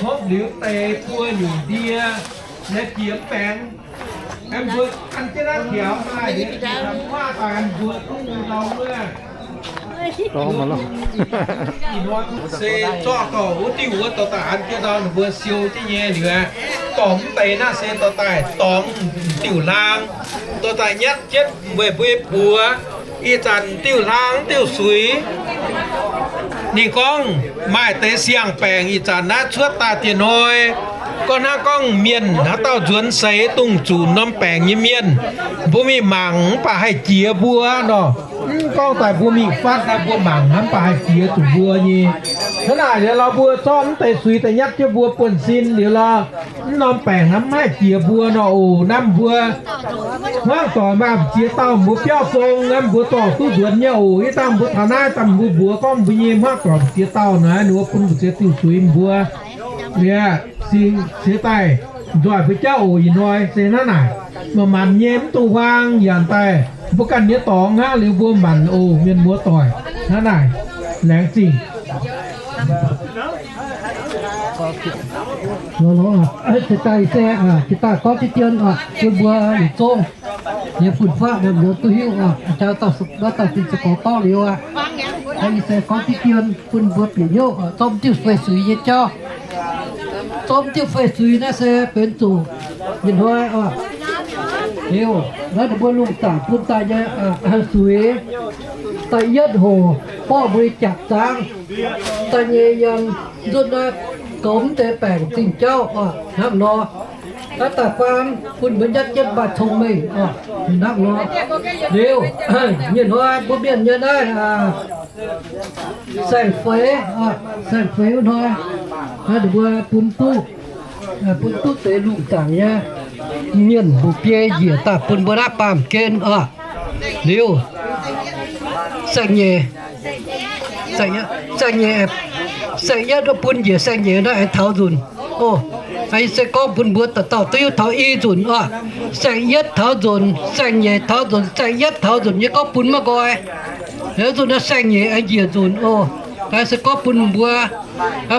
hopv liuz deix buo nyungc ndie, naaiv jiex mv baengx. Aengx mbuo an jienv naaiv tiaux maaih liuz, mbuo daaih mbuo duqv ndau wuov se zorqv dorh wuov diuh wuov dorh daaih an jienv ndau ninh mbuo siou jienv nyei liuz, dorh mv deix naaiv se dorh daaih dorngx diuh hlaang, dorh daaih nyatv jienv meih mbuo buoz. Ih zanc diuh hlaang diuh suix, ninh gorngv maaih deix siang-baengc ih zanc naaiv cuotv daaih diex hnoi. Gorngv hnangv gorngv mienh haaix dauh nzuonx seix dongh zuqc norm baengc nyei mienh, mbuo mingh mangc mv baac haih jiex mbuo nor. Mv gorngv daaih mbuo mingh fatv naaiv mbuo mangc hnangv mv baac haih jiex zuqc mbuo nyei. Hnangv naaic liuz lorh mbuo zorqv mv deix suix daaih nyatv jienv mbuo buonv-sin liuz lorh, mv norm baengc hnamv mv haih jiex mbuo nor oc. Naaiv mbuo hmuangv doic maaih ziex dauh mbuo biauv zong, naaiv mbuo dorh duqv nzuonx nyei oc. Ih dangh mbuo taux naaiv dangh mbuo mbuox gorngv mbuo nyei hmuangv doic ziex dauh naaiv, ninh mbuo bun mbu'ziex diuh suix mbuo. Liuz, singx ziex daaih nzoih mbuo jauv oc. Ih hnoi se hnangv naaic, manc-manc nyei mv dungx huaang yaac daaih mbuo ganh nyei dorngx hnangv liuz mbuo manc oc, mienh muoz doic. Hnangv naaic, laengz zingh. Jiex daaih se, jiex daaih gorngv diqv dien oc, bun mbuo yietc zungv nyei fun-faqv mienh muoz duqv hiuv oc. Jang dauh, dauh fingx se gorx gorngv liuz aqv. Ih se gorngv diqv dien bun mbuo bieqc hnyouv oc, zorqv diuh fei-suix nyei jauv. Zorqv diuh fei-suix naaiv se benx zuqc ih hnoi oc. Liuz naaiv ninh mbuo lungh zaangc bun daaih nyei suix, da'yietv hoc borqv mbuo nyei jatc zaangv, da'nyeic yiem nzunc naaiv goux mv deix baengc zingh jauv oc. Hnangv nor, naaiv da'faam bun mbuo nyatv jienv maaih cong-mengh oc. Hnangv nor, liuz nyei hnoi mbuo mienh nyei naaiv saeng-feix, saeng-feix wuov hnoi, naaiv ninh mbuo bun duqv, bun duqv deix lungh zaangc nyei mienh mbu'biei njiec daaih bun mbuo naaiv baamh gen oc. Liuz, saeng-nyeic, saeng-nyeic, saeng-yietv bun njiec saeng-nyeic naaiv aengx taux nzunc. Oc, se gorngv bun mbuo dauh dauh duqv hiuv taux i nzunc oc. Saeng-yietv taux nzunc, saeng-nyeic taux nzunc, saeng-yietv taux nzunc nyei gorngv bun maiv nqoi. Liuz nzunc naaiv saeng-nyeic aengx njiec nzunc oc. Naaiv se gorngv bun mbuo,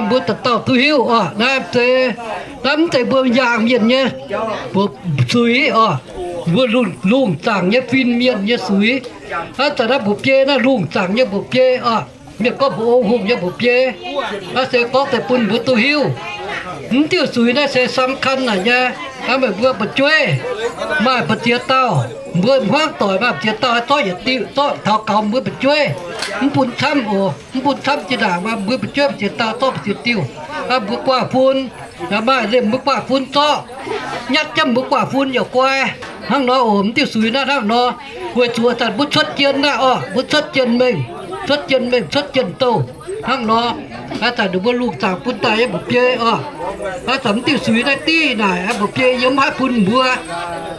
mbuo dauh dauh duqv hiuv oc. Naaiv se, naaiv mv zeiz mbuo yaangh mienh nyei suix oc. Mbuo lungh zaangc nyei fin-mienh nyei suix. Hnangv zanc naaiv mba'biei naaiv lungh zaangc nyei mba'biei oc, mienh gorngv mbuox ong hungh nyei mba'biei. Naaiv se gorngv deix bun mbuo duqv hiuv. Mv diuh suix naaiv se สำคัญ naaic nyei. Naaiv meih mbuo fu'jueiv maaih mbu'ziex dauh, mbuo hmuangv doic maaih mbu'ziex dauh zorqv yietc diuh, zorqv taux gaux mbuo fu'jueiv. Mv bun camv oc, mv bun camv jiex ndaangc, maaih mbuo fu'jueiv mbu'ziex dauh zorqv mbu'ziex diuh. Mbuo guaav fun, maaih liemh mbuo guaav fun zorqv, nyatv jienv mbuo guaav fun yaac guai. Hnangv nor oc, mv diuh suix naaiv hnangv nor. Weic zuqc zanc mbuo cuotv jien naaiv oc, mbuo cuotv jien mengh, cuotv jien mengh, cuotv jien douh. Hnangv nor, aa, zanc ninh mbuo lungh zaangc bun daaih nyei mba'biei oc. Aa, zanc mv diuh suix naaiv div naaic, mba'biei yie mv haih bun mbuo.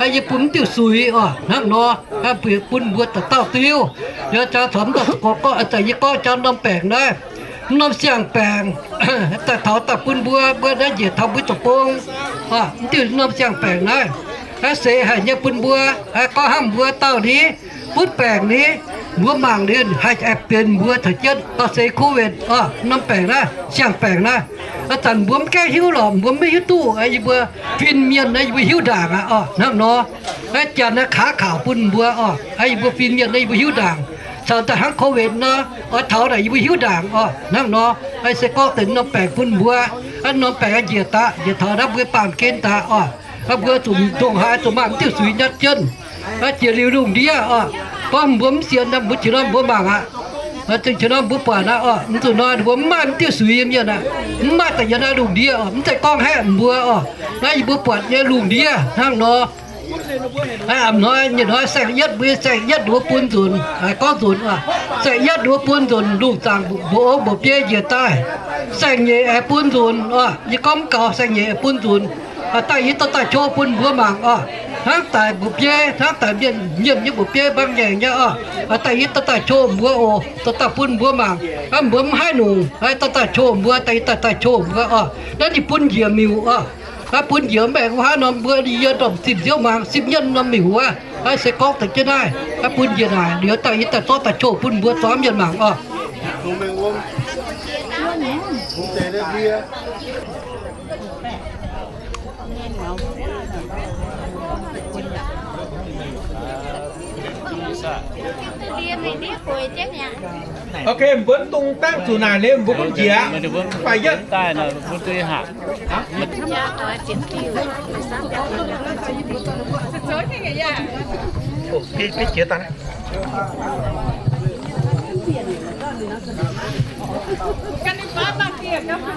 Aa, yie bun mv diuh suix oc. Hnangv nor, aa, bun mbuo dauh dauh duqv hiuv. Yie jangx caux mv dauh za'gengh gorngv, aa, zanc yie gorngv jangx norm baengc naaiv. Mv norm siang-baengc, daaih taux daaih bun mbuo, mbuo naaiv njiec taux mbuo zoux bung. Mv diuh norm siang-baengc naaiv, aa, seix haic nyei bun mbuo. Aa, gorngv hnangv mbuo dauh ni, butv baengc ni, mbuo mangc liuz haih aengx benx mbuo caux jienv dorh seix โควิด oc. Norm baengc naaiv, siang-baengc naaiv, aa, zanc mbuo mv gaengh hiuv lorqc, mbuo mv hiuv duqv. Aa, yie mbuo fin-mienh naaiv yie mbuo hiuv ndaangc aqv oc. Hnangv nor, aa, janx naaiv kaav kaux bun mbuo oc. Aa, yie mbuo fin-mienh naaiv yie mbuo hiuv ndaangc. Caux daaih hnangv โควิด nor, oix taux naaic yie mbuo hiuv ndaangc oc. Hnangv nor, aa, se gorngv deix norm baengc bun mbuo. Aa, norm baengc aa njiec daaih, njiec taux naaiv mbuo baamh gen daaih oc. Aa, mbuo zuqc ndongc haaix zuqc maaih mv diuh suix nyatv jienv. Aa, jiex liuz lungh ndiev oc. Gorngv mbuo mv sienx nor, mbuo qiex nor mbuo mangc aqv. Aa, zingh qiex nor mbuo buatc aqv oc. Mv zuqc nor mbuo mv maaih mv diuh suix nyei mienh aqv. Mv maaih daaih yiem naaiv lungh ndiev oc. Mv zeiz gorngv haeqv mbuo oc. Naaiv yie mbuo buatc nyei lungh ndiev hnangv nor. Aa, a'hnoi nyei hnoi saeng-yietv mbuo, saeng-yietv ninh mbuo bun nzunc, aa, gorngv nzunc oc. Saeng-yietv ninh mbuo bun nzunc lungh zaangc mbuox ong mbuox biei njiec daaih. Saeng-nyeic aengx bun nzunc oc. Yie gorngv mv gaux, saeng-nyeic aengx bun nzunc. Aa, daaih yie dorh daaih qo bun mbuo mangc oc. Hnangv daic mbuox biei, hnangv daic mienh nyiemc nyei mbuox biei mbaang ngaengc nyei oc. Aa, daaih yie dorh daaih qo mbuo oc, dorh daaih bun mbuo mangc. Aa, mbuo mv haih nungc, aa, dorh daaih qo mbuo, daaih yie dorh daaih qo mbuo oc. Naaiv ninh bun njiec miuc oc. Aa, bun njiec mv aengx wuov haav norm mbuo yie ndorm zinh nziouv mangc sipv nyetv norm miuc wuov. Aa, se gorngv deix jienv naaiv, aa, bun njiec naaic liuz daaih yie daaih zorqv daaih qo bun mbuo zorqv mienh mangc oc. Ok, mbuo dungx dangv zuqc naaic liuz mbuo gunv njiec. Faix yietv.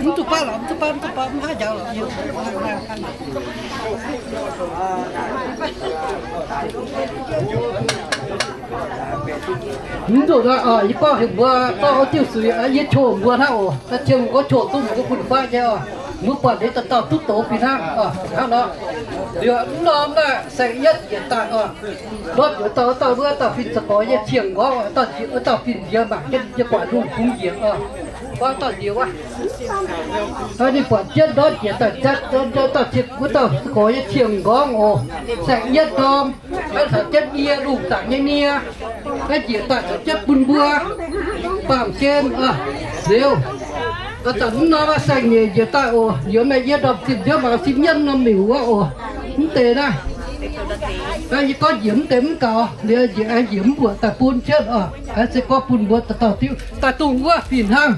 Mv zuqc baav lorqc, mv zuqc baav, mv zuqc baav, mv haih njaaux lorqc. Mv zuqc nor, yie gorngv heuc mbuo dorh wuov diuh suix, yie qo mbuo hnangv oc. Naaiv qiemx gorngv qo duqv mbuo fun-faqv nyei oc. Mbuo buatc liuz dauh dauh duqv doz fih hnangv oc. Hnangv nor, liuz mv norm naaiv saeng-yietv njiec daaih oc. Ndortv njiec dauh dauh wuov dauh fin-saeng gorx nyei cing-nqorngv oc, dauh njiec wuov dauh fin-nziex mangc jienv yie guaaic lungh bungx njiec oc. Gorngv dauh nziex wuov, ninh buatc jienv ndortv njiec daaih zatv dauh cing, wuov dauh gorx nyei cing-nqorngv oc. Saeng-yietv norm, naaiv caux jienv nie lungh zaangc nyei nie, naaiv njiec daaih caux jienv bun mbuo baamh gen oc. Liuz, zanc mv norm saeng-nyeic njiec daaih oc, liuz meih yie ndorm zinh nziouv mangc sipv nyetv norm miuc wuov oc. Mv deix naaiv, yie gorngv njiec mv deix mv gaux, liuz njiec aengx njiec mv mbuoqc daaih bun jienv oc. Aengx se gorngv bun mbuo dauh dauh diuv daaih dongh wuov fih hnangv.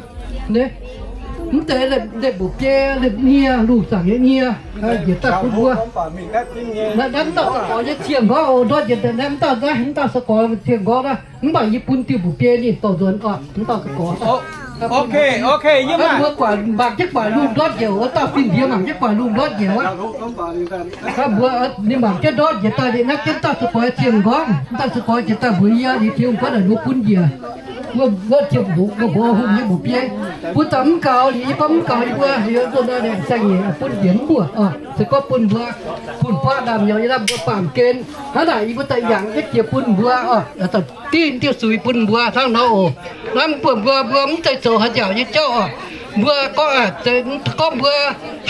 Mv deix lemh mbuoqc biei, lemh nie, lungh zaangc nyei nie, njiec daaih bun mbuo. Naaiv mv dauh se gorx nyei cing-nqorngv oc, ndortv njiec naaiv mv dauh naaiv, mv dauh se gorx cing-nqorngv naaiv, mv baac yie bun diuh mbuoqc biei ninh dorh nzuonx oc, mv dauh se gorx. Ok, ok, yie mbuo guaaic mangc jienv guaaic lungh ndortv njiec, wuov dauh fin-nziex mangc jienv guaaic lungh ndortv njiec wuov. Mbuo, ninh mangc jienv ndortv njiec daaih liuz naaiv jienv dauh se gorx cing-nqorngv, mv dauh se gorx njiec daaih mbuox yie, yie tengx mbuo naaic mbuo bun njiec. Wuov, wuov ziepc hoc, wuov mbuo hungh nyei mbuoqc biei. Mbuo zanc mv gaux liuz, yie gorngv mv gaux yie mbuo, yie mbuo nor, saeng-nyeic bun njiec mv mbuoqc oc. Se gorngv bun mbuo, bun buatc ndaamv-nyorx yie lamh mbuo baamh gen. Hnangv naaic yie mbuo daaih yangh jienv jiex bun mbuo oc. Div diuh suix bun mbuo hnangv nor oc. Naaiv mv buatc mbuo, mbuo mv zeiz zoux haaix nziaauc nyei jauv oc. Mbuo gorngv, gorngv mbuo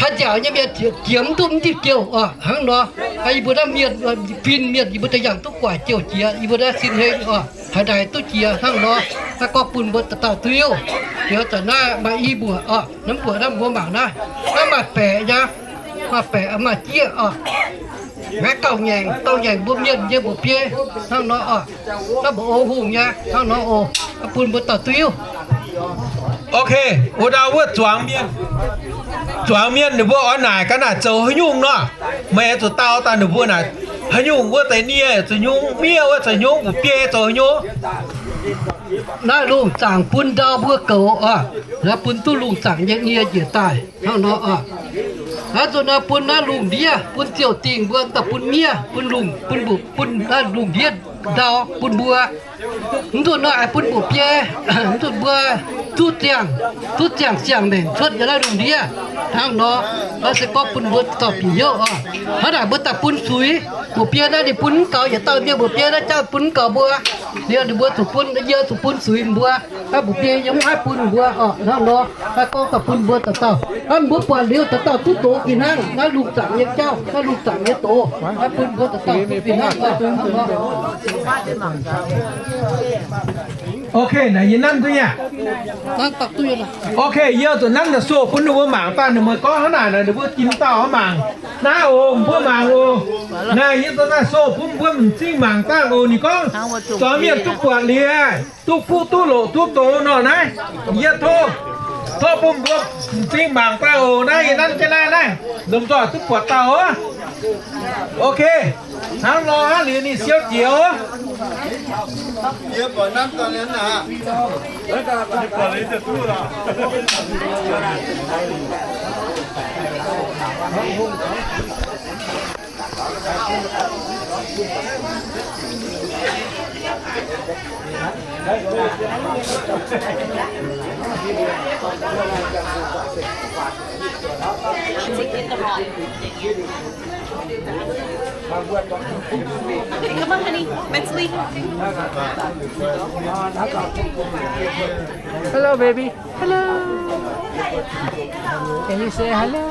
haaix nziaauc nyei mienh jiex mv duqv mv diuh jouh oc. Hnangv nor, yie mbuo naaiv mienh, fin-mienh yie mbuo daaih yangh duqv guaic jouh jiex, yie mbuo naaiv sin heng oc. Haaix naaic duqv jiex hnangv nor, naaiv gorngv bun mbuo dauh dauh duqv hiuv. Liuz zanc naaiv maaih i mbuoqc oc, naaiv mbuoqc naaiv mbuo mangc naaiv, naaiv maaih baeqc nyei, maaih baeqc maaih jieqv oc. Maiv gauh ngaengc, gauh ngaengc mbuo mienh nyei mbuoqc biei hnangv nor oc. Naaiv mbuo oix hungh nyei hnangv nor oc, bun mbuo dauh duqv. Ok, wuov dauh wuov zuangx mienh, zuangx mienh ninh mbuo oix naaic gaax naaic zoux haaix nyungc nor. Meih zuqc dau daaih ninh mbuo naaic haaix nyungc wuov deix nie zoux haaix nyungc, miev wuov zoux haaix nyungc, mbuoqc biei zoux haaix nyungc. Naaiv lungh zaangc bun ndau mbuo goux oc. Naaiv bun duqv lungh zaangc nyei nie njiec daaih hnangv nor oc. Naaiv nzunc naaiv bun naaiv lungh ndiev, bun ziouc dingh mbuo daaih bun miev, bun lungh, bun mbuoqc, bun naaiv lungh ndiev ndau bun mbuo. Mv nzunc nor aengx bun mbuoqc biei, mv nzunc mbuo zuqv ziangh, zuqv ziangh siang maengc cuotv yiem naaiv lungh ndiev hnangv nor. Naaiv se gorngv bun mbuo dorh bieqc hnyouv oc. Hnangv naaic mbuo daaih bun suix, mbuoqc biei naaiv ninh bun mv gaux, yietc dauh mienh mbuoqc biei naaiv jauv bun mv gaux mbuo. Liuz ninh mbuo zuqc bun, yie zuqc bun suix mbuo. Naaiv mbuoqc biei yie mv haih bun mbuo oc. Hnangv nor, naaiv gorngv daaih bun mbuo dauh dauh. Naaiv mbuo buatc liuz dauh dauh duqv doz fih hnangv. Naaiv lungh zaangc nyei jauv, naaiv lungh zaangc nyei doz, naaiv bun mbuo dauh dauh duqv fih hnangv oc. Hnangv nor. Ok, naaic yie nanv duqv nyei. Ok, yie zuqc nanv naaic soh bun ninh mbuo mangc daaih, ninh mbuo gorngv hnangv naaic, ninh mbuo ginx dauh mangc. Naaiv oc, mbuo mangc oc. Naaic yie zuqc naaic soh bun mbuo m'zing mangc daaih oc. Ninh gorngv, zuangx mienh duqv buatc liuz, duqv fuqv duqv loqc duqv doz nor naaiv, yie tov, tov bun mbuo m'zing mangc daaih oc. Naaiv yie nanv jienv naaiv, naaiv lomh nzoih duqv buatc dauh oc. Ok, hnangv nor hnangv liuz ninh siou jiex oc. Hey, come on, honey. Mentally. Hello, baby. Hello. Can you say hello?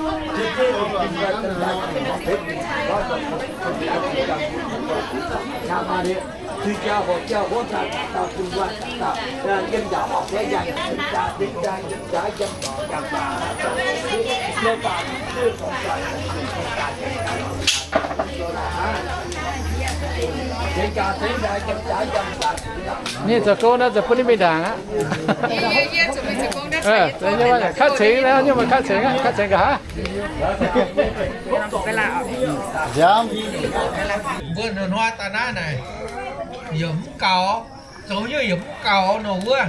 Ninh zoux gong nor zoux bun ninh mingh ndaangc aqv. Katv cengx, nyungc maaih katv cengx aqv, katv cengx nqa'haav. Mbuo hnoi-hnoi daaih naaiv naaic, yaac mv gaux, zoux nyungc yaac mv gaux nor wuov.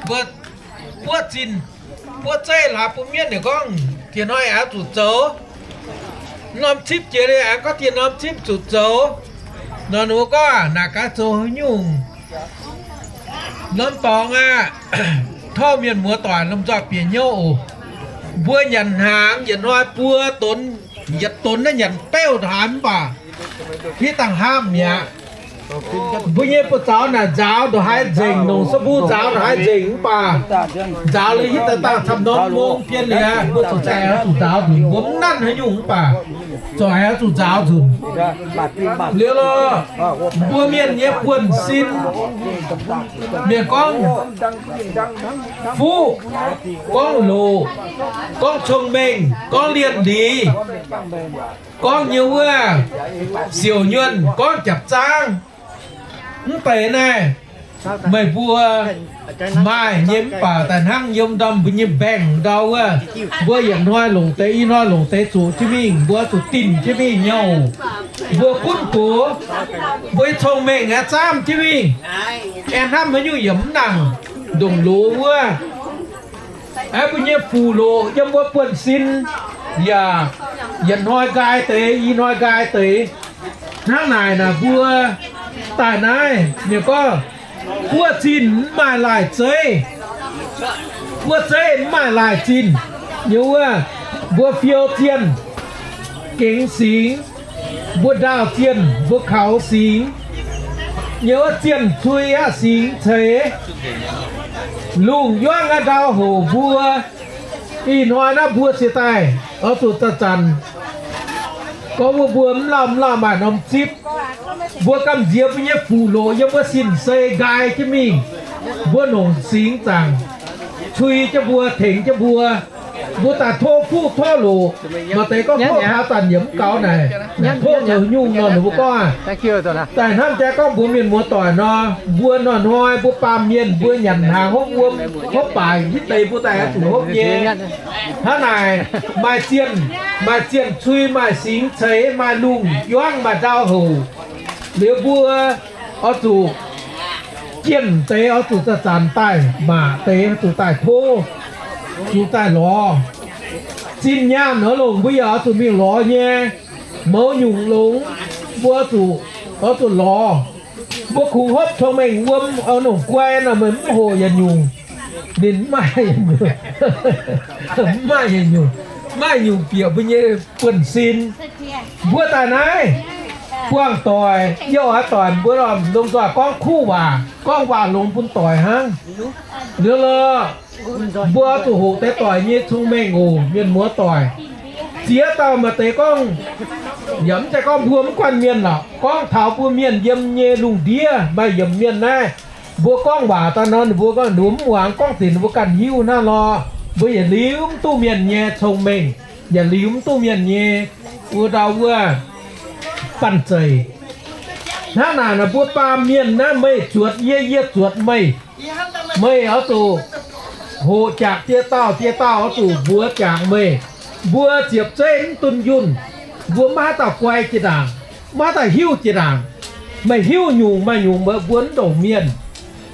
Mbuo buov zinh, buov zeiv laaix bun mienv ninh gorngv, diex hnoi aengx zuqc zoux. Norm cipv jiex liuz aengx gorngv diex norm cipv zuqc zoux. Nor ninh mbuo gorngv naaic gaax zoux haaix nyungc. Norm dorngx aqv, tov mienh muoz doic lomh nzoih bieqc hnyouv oc. Mbuo nyanc hnaangx yietc hnoi buo donx, yietc donx naaiv nyanc beuv haaix mv baac hitv dangh hnamv mi'aqv. Mbuo nyei buoz-zaux naaic nzaaux ndongc haaix nzengc, nongc sav mbuo nzaaux ndongc haaix nzengc mv baac nzaaux liuz hitv daaih dangh camv norm mong bien liuz, mbuo zoux zaih oix zuqc nzaaux nzunc, mbuo mv nanv haaix nyungc mv baac zoux oix zuqc nzaaux nzunc. Liuz lorh, mbuo mienh nyei buonv-sin, mienh gorngv fuqv, gorngv loqc, gorngv cong-mengh, gorngv lienh liz, gorngv nyei wuov siouc nyuonh, gorngv japc zaangv. Mv deix naaiv meih mbuo maaih nyei mv baac daaih hnangv yiem ndorm mbuo nyei mbaengx ndau wuov, mbuo yietc hnoi longc deix, i hnoi longc deix zuqc jienv mingh, mbuo zuqc dinh jienv mingh nyei oc. Mbuo gunv gox, mbuo nyei cong-mengh aeqv, zaamv jienv mingh. Aengx hnamv haaix nyungc yaac mv nangc ndongc loz wuov. Aeqv, mbuo nyei fuc loqc yiem mbuo buonv-sin yaac yietc hnoi nqaai deix, i hnoi nqaai deix. Hnangv naaic naaic mbuo daaih naaiv mienh gorngv, buov zinh mv maaih laaih zeiv. Buov zeiv mv maaih laaih zinh. Yiem wuov mbuo fiou zienh, gengx singx, mbuo ndaauh zienh, mbuo kaux singx. Yiem wuov zienh cui aqv, singx ceix. Lungh yuangv aqv, ndau hoc mbuo ih hnoi naaiv mbuo ciex daaih oix zuqc zanc-zanc gorngv mbuo mbuo mv lauh mv lauh maaih norm zipv. Mbuo gamh nziex mbuo nyei fuc loqc yiem wuov sin-sei nqaai jienv mingh. Mbuo nongc singx zaangc cui jienv mbuo, tengx jienv mbuo. Mbuo daaih tov fuqv tov loqc, maaih deix gorngv tov taux zanc yaac mv gaux naaic, tov zoux nyungc nor, ninh mbuo gorngv aac. Daaih hnamv jaax gorngv mbuox mienh muoz doic nor, mbuo hnoi-hnoi mbuo baamh mienh mbuo nyanc hnaangx hopv wuom hopv baaix hitv deix mbuo daaih oix zuqc hopv nyei. Hnangv naaic, maaih zienh, maaih zienh cui, maaih singx ceix, maaih lungh juangv, maaih ndau houc, liuz mbuo oix zuqc jienh deix oix zuqc zanc-zanc daaih maac deix, zuqc daaih tov, zuqc daaih lorz. Zinh nyaanh oix longc mbuo yaac oix zuqc mingh lorz nyei. Mouz nyungc longx, mbuo zuqc, oix zuqc lorz. Mbuo kungx hopv cong-mengh wuom, oix longc guai nor, meih mv hoqc yietc nyungc, ninh mv maaih yietc nyungc, mv maaih yietc nyungc, mv maaih nyungc bieqc mbuo nyei buonv-sin. Mbuo daaih naaiv buangh doic, yie oix doic mbuo lomh nzoih gorngv kuv waac, gorngv waac longx bun doic hnangv. Liuz lorqc, mbuo zuqc hoqc deix doic nyei cong-mengh oc, mienh muoz doic. Ziex dauh maaih deix gorngv, yaac mv zeiz gorngv mbuo mv guanh mienh lorqc, gorngv taux mbuo mienh yiem nyei lungh ndiev maaih yiemc mienh naaiv, mbuo gorngv waac daaih nor, ninh mbuo gorngv ninh mbuo mv muangx, gorngv deix ninh mbuo ganh hiuv hnangv lorqc. Mbuo yietc liuz mv duqv mienh nyei cong-mengh, yietc liuz mv duqv mienh nyei wuov ndau wuov banh zeic. Hnangv naaic, mbuo baamh mienh naaiv, meih zuotc yie, yie zuotc meih. Meih oix zuqc hoqc jaax die dauh, die dauh oix zuqc mbuox jaax meih. Mbuo ziepc zeiv mv dunh yunh, mbuo maiv haaix dauh guai jiex ndaangc, maiv haaix dauh hiuv jiex ndaangc. Meih hiuv nyungc maaih nyungc mbuo mv ndongc mienh.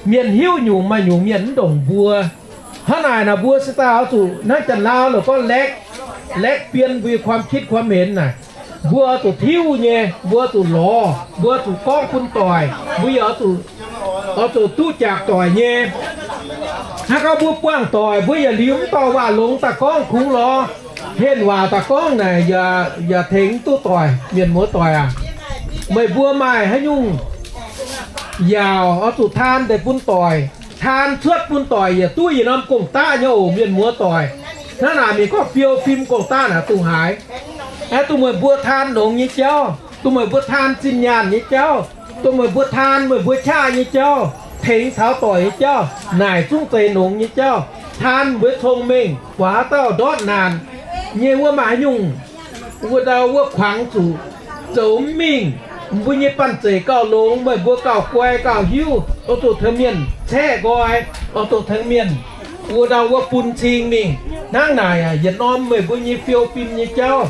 Mienh hiuv nyungc maaih nyungc mienh mv ndongc mbuo. Hnangv naaic naaic, mbuo se daaih oix zuqc hnangv Janx-Lauv lorqc gorngv แลก แลกเปลี่ยน mbuo nyei ความคิดความเห็น naaic. Mbuo oix zuqc tiuv nyei, mbuo oix zuqc lorz, mbuo oix zuqc gorngv bun doic, mbuo yaac oix zuqc duqv jaax doic nyei. Hnangv gorngv mbuo buangh doic, mbuo yietc liuz mv dorh waac longx daaih gorngv, kungx lorz henh waac daaih gorngv naaic, yaac tengx mv duqv doic. Mienh muoz doic aac, meih mbuo maaih haaix nyungc yaauc oix zuqc taan deix bun doic. Taan cuotv bun doic yietc duqv yietc norm gong-daqv nyei oc, mienh muoz doic. Hnangv naaic mingh gorngv fiou fim gong-daqv naaic dungx haaix. Aeqv, dongh meih mbuo taan longx nyei jauv, dongh meih mbuo taan zinh nyaanh nyei jauv, dongh meih mbuo taan meih mbuo qaqv nyei jauv, tengx taux doic nyei jauv, naaic zungv zeiz longx nyei jauv. Taan mbuo cong-mengh, buatc haaix dauh ndortv naanc nyei wuov maaih haaix nyungc wuov ndau wuov kuangx zuqc zoux mv mingh, mbuo nyei banh zeic gauh longx, meih mbuo gauh guai gauh hiuv, oix zuqc tengx mienh caeqv nqoi, oix zuqc tengx mienh wuov ndau wuov bun cing mingh. Hnangv naaic aac, yietc norm meih mbuo nyei fiou fim nyei jauv,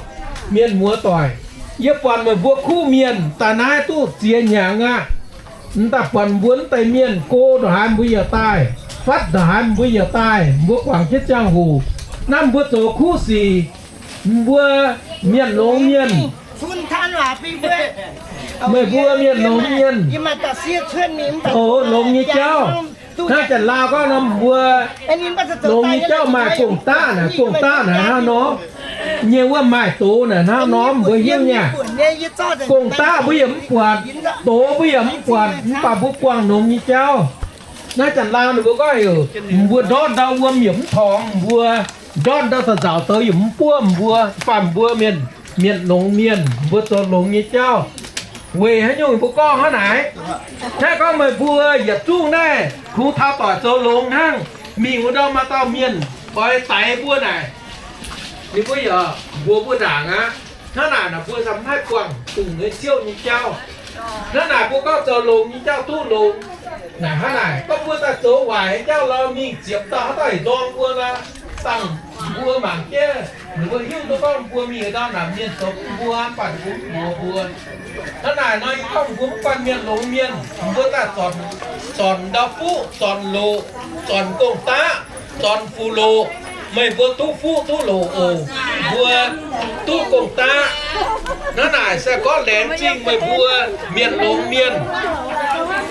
mienh muoz doic, yie buatc meih mbuo kuv mienh daaih naaiv duqv ziex hnyangx aqv. M'daaih buatc mbuo mv deix mienh go ndongc haaix mbuo yaac daaih, fatv ndongc haaix mbuo yaac daaih, mbuo guangc jienv ziangh hoc. Naaiv mbuo zoux kuv sic, mbuo mienh longx mienh, meih mbuo mienh longx mienh, oc, longx nyei jauv. Hnangv Janx-Lauv gorngv nor, mbuo longx nyei jauv maaih gong-daqv naaic, gong-daqv naaic hnangv nor, nyei wuov maaih doz naaic hnangv nor, mbuo hiuv nyei. Gong-daqv mbuo yaac mv buatc, doz mbuo yaac mv buatc, mv baac mbuo buangh longx nyei jauv. Naaiv Janx-Lauv ninh mbuo gorngv heuc mbuo ndortv ndau wuom yaac mv torngx mbuo, ndortv ndau da'nzauc douz yaac mv buov mbuo, mv baac mbuo mienh, mienh longx mienh, mbuo zoux longx nyei jauv. Weic haaix nyungc mbuo gorngv hnangv naaic? Hnangv gorngv meih mbuo yietc zungv naaiv kungx taux doic zoux longx hnangv, mingh wuov ndau maaih dauh mienh oix daix mbuo naaic, ninh mbuo yaac mbuox mbuo ndaangc aqv. Hnangv naaic naaic mbuo mv haih buangh dongh nyei ziouv nyei jauv. Hnangv naaic mbuo gorngv zoux longx nyei jauv duqv longx. Naaic hnangv naaic gorngv mbuo daaih zoux waaic nyei jauv lorz mingh ziepc dauh haaix dauh heuc ndorm mbuo nor, dangh mbuo mangc jienv, ninh mbuo hiuv duqv gorngv mbuo mingh ndau naaic mienh zoux bun mbuo, mv baac ninh mbuo mv mbuox mbuo. Hnangv naaic nor, yie gorngv mbuo mv baac mienh longx mienh, mbuo daaih zornc, zornc ndau fuqv, zornc loqc, zornc gong-daqv, zornc fuqv loqc. Meih mbuo duqv fuqv duqv loqc oc. Mbuo duqv gong-daqv. Hnangv naaic se gorngv laengz zingh meih mbuo mienh longx mienh.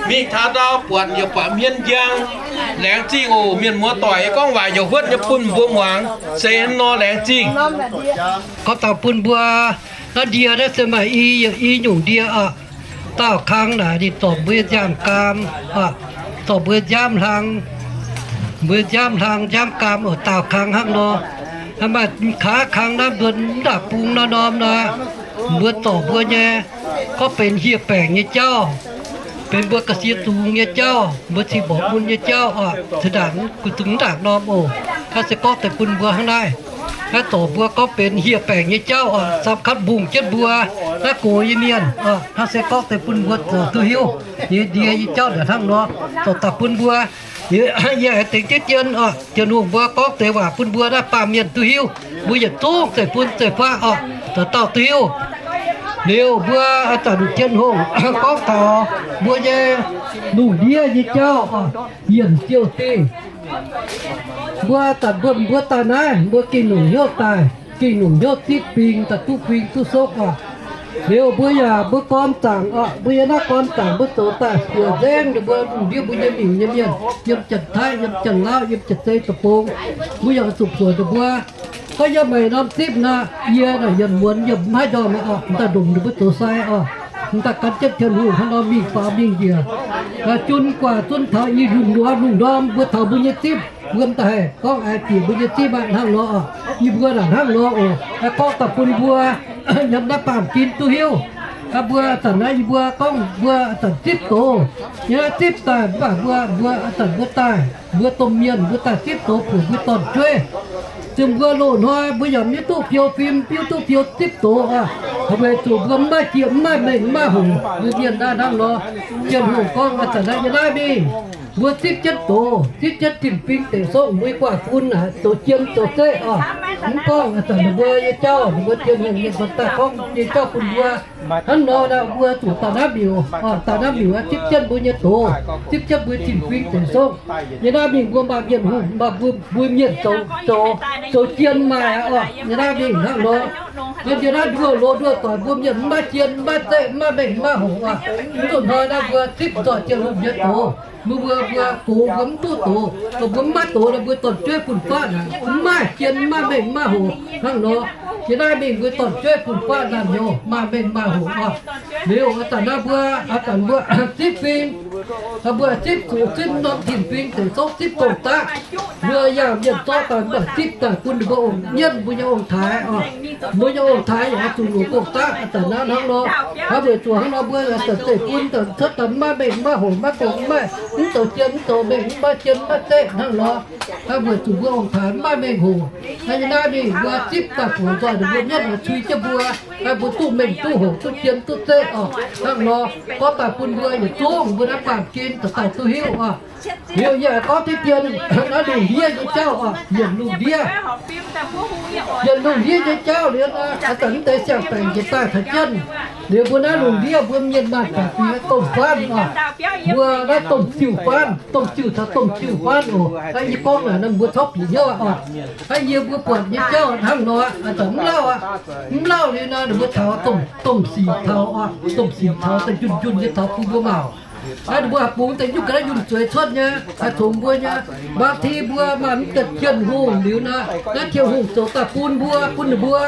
Mingh taux ndau buatc yaac buatc hmien njang. Laengz zingh oc. Mienh muoz doic, yie gorngv waac yaac huotv nyei bun mbuo muangx. Se hnangv nor, laengz zingh. Gorngv taux bun mbuo, naaiv ndie naaiv se maaih i, i nyungc ndie oc. Daauh kang naaic ninh zorpc mbuo nziaamv-gaam, zorpc mbuo nziaamv-hlang, mbuo nziaamv-hlang nziaamv-gaam oc, daauh kang hnangv nor. Maaih nqa'haav kang naaiv mbuo mv ndaangc bung naaiv norm naaic, mbuo zorpc mbuo nyei, gorngv benx hieh baengc nyei jauv, benx mbuo ga'sie zungx nyei jauv, mbuo cing mborqc mun nyei jauv oc, zinh ndaangc, mv ndaangc norm oc. Naaiv se gorngv deix bun mbuo hnangv naaiv. Naaiv dorc mbuo gorngv benx hieh baengc nyei jauv oc, camv katv mbungh jienv mbuo naaiv gox nyei mienh oc. Hnangv se gorngv deix bun mbuo zoux duqv hiuv nyei ndie nyei jauv naaic hnangv nor, dorc daaih bun mbuo. Yie aengx dengx jienv dien oc, Tin-Hungh mbuo gorngv deix waac bun mbuo naaiv baamh mienh duqv hiuv. Mbuo yietc zungv zeiv-fun zeiv-faqv oc, dauh dauh duqv hiuv. Liuz mbuo a'zanc Tin-Hungh gorngv taux mbuo nyei lungh ndiev nyei jauv oc, yienc ziouc dingh. Mbuo a'zanc mbuo, mbuo daaih naaiv, mbuo gengh longc hnyouv daaih, gengh longc hnyouv zipv fing, daaih duqv fing duqv sokv oc. Liuz mbuo yaac mbuo gorn zaangc oc, mbuo yiem naaiv gorn zaangc mbuo zoux daaih buoc nzengc ninh mbuo lungh ndiev mbuo nyei miuc nyei mienh, yiem Janx-Taiv, yiem Janx-Lauv, yiem Janx-Zei deic-bung, mbuo yaac zuqc buoc ninh mbuo. Gorngv yiem meih norm zipv nor, yie naaic yietc muonz yie mv haih ndorm oc, m'daaih ndongc ninh mbuo zoux sai oc. M'daaih gan jienv Tin-Hungh hnangv nor mingh faaux mingh njiec. Jun guaac zunv taux i lungh ndorm lungh ndorm mbuo taux mbuo nyei zipv, mbuo m'daaih haih gorngv aengx bieqc mbuo nyei zipv aqv hnangv nor oc. Yie mbuo naaic hnangv nor oc, gorngv daaih bun mbuo yiem naaiv baamh gen duqv hiuv. Mbuo a'zanc naaiv yie mbuo gorngv mbuo a'zanc zipv doz, yiem naaiv zipv daaih mv baac mbuo, mbuo a'zanc mbuo daaih, mbuo domh mienh mbuo daaih zipv doz buoc mbuo dorn-jueiv. Ziouc mbuo loz-hnoi mbuo yaac mv hiuv duqv fiou fim, mv hiuv duqv fiou zipv doz oc. Weic zuqc mbuo mv maaih jiex, mv maaih mengh, mv maaih hoc, mbuo mienh naaiv hnangv nor. Tin-Hungh gorngv a'zanc naaiv yiem naaiv mingh, mbuo zipv jienv doz, zipv jienv tin-fing deic sokv, mbuo guaax fun aac, zoux jiem zoux zeqv oc. Mv gorngv a'zanc ninh mbuo nyei jauv, ninh mbuo Tin-Hungh nyei nzuonx daaih gorngv nyei jauv bun mbuo. Hnangv nor naaic mbuo zuqc daaih naaiv miuc, daaih naaiv miuc zipv jienv mbuo nyei doz, zipv jienv mbuo tin-fing deic sokv. Yiem naaiv mingh mbuo maaih mienh hungh, maaih mbuo, mbuo mienh zoux, zoux, zoux jien maaih aqv oc. Yiem naaiv mingh hnangv nor, yiem naaiv nduov loz nduov doic mbuo mienh mv maaih jien, mv maaih zeqv, mv maaih mengh, mv maaih hoc oc. Mv duqv hnoi naaiv mbuo zipv nzoih jien hungh nyei doz, mbuo, mbuo, mbuo gox mbuo mv duqv doz, mbuo mv maaih doz nor mbuo dorn-jueiv fun-faqv naaic mv maaih jien, mv maaih mengh, mv maaih hoc hnangv nor. Yiem naaiv mingh mbuo dorn-jueiv fun-faqv naaic hnyouv maaih mengh maaih hoc oc. Liuz a'zanc naaiv mbuo, a'zanc mbuo zipv fing, mbuo zipv zuqc zipv norm tin-fing deic sokv zipv gong-daqv. Mbuo yangh mienh zorqv daaih mv baac zipv daaih bun ninh mbuo ong-, mienv mbuo nyei ong-taaix oc. Mbuo nyei ong-taaix yaac zuqc longc gong-daqv a'zanc naaiv hnangv nor. Hnangv weic zuqc hnangv nor mbuo a'zanc zeiv-fun daaih cuotv daaih mv maaih mengh mv maaih hoc, maiv gong mv maaih, mv zoux jien mv zoux mengh, mv maaih jien mv maaih zeqv hnangv nor. Hnangv weic zuqc mbuo ong-taaix mv maaih mengh hoc. Hnangv yiem naaiv mingh mbuo zipv daaih buoz nzoih ninh mbuo mienv oix cui jienv mbuo, mbuo duqv mengh duqv hoc duqv jien duqv zeqv oc. Hnangv nor, gorngv daaih bun mbuo yietc zungv mbuo naaiv baamh gen dauh dauh duqv hiuv oc. Liuz yie gorngv diqv dien naaiv lungh ndiev nyei jauv oc, yienc lungh ndiev. Yienc lungh ndiev nyei jauv liuz, a'zanc mv deix siang-baengc njiec daaih taux jienv. Liuz mbuo naaiv lungh ndiev mbuo mienh maanh baeqc fingx domh faanv oc. Mbuo naaiv domh ziuh faanv, domh ziuh taux domh ziuh faanv oc. Naaiv yie gorngv naaic nor mbuo corc bieqc hnyouv oc. Naaiv yie mbuo buatc nyei jauv hnangv nor, a'zanc mv lauh aqv. Mv lauh liuz nor ninh mbuo taux domh, domh sic taux oc, domh sic taux daaih njunh njunh nyei taux bun mbuo mangc. Naaiv ninh mbuo haih bungx daaih nyungc ga'naaiv yunh zueiz cuotv nyei, haih congx mbuo nyei. Baan ti mbuo maaih mv deix Tin-Hungh liuz nor, naaiv Tin-Hungh zoux daaih bun mbuo, bun ninh mbuo,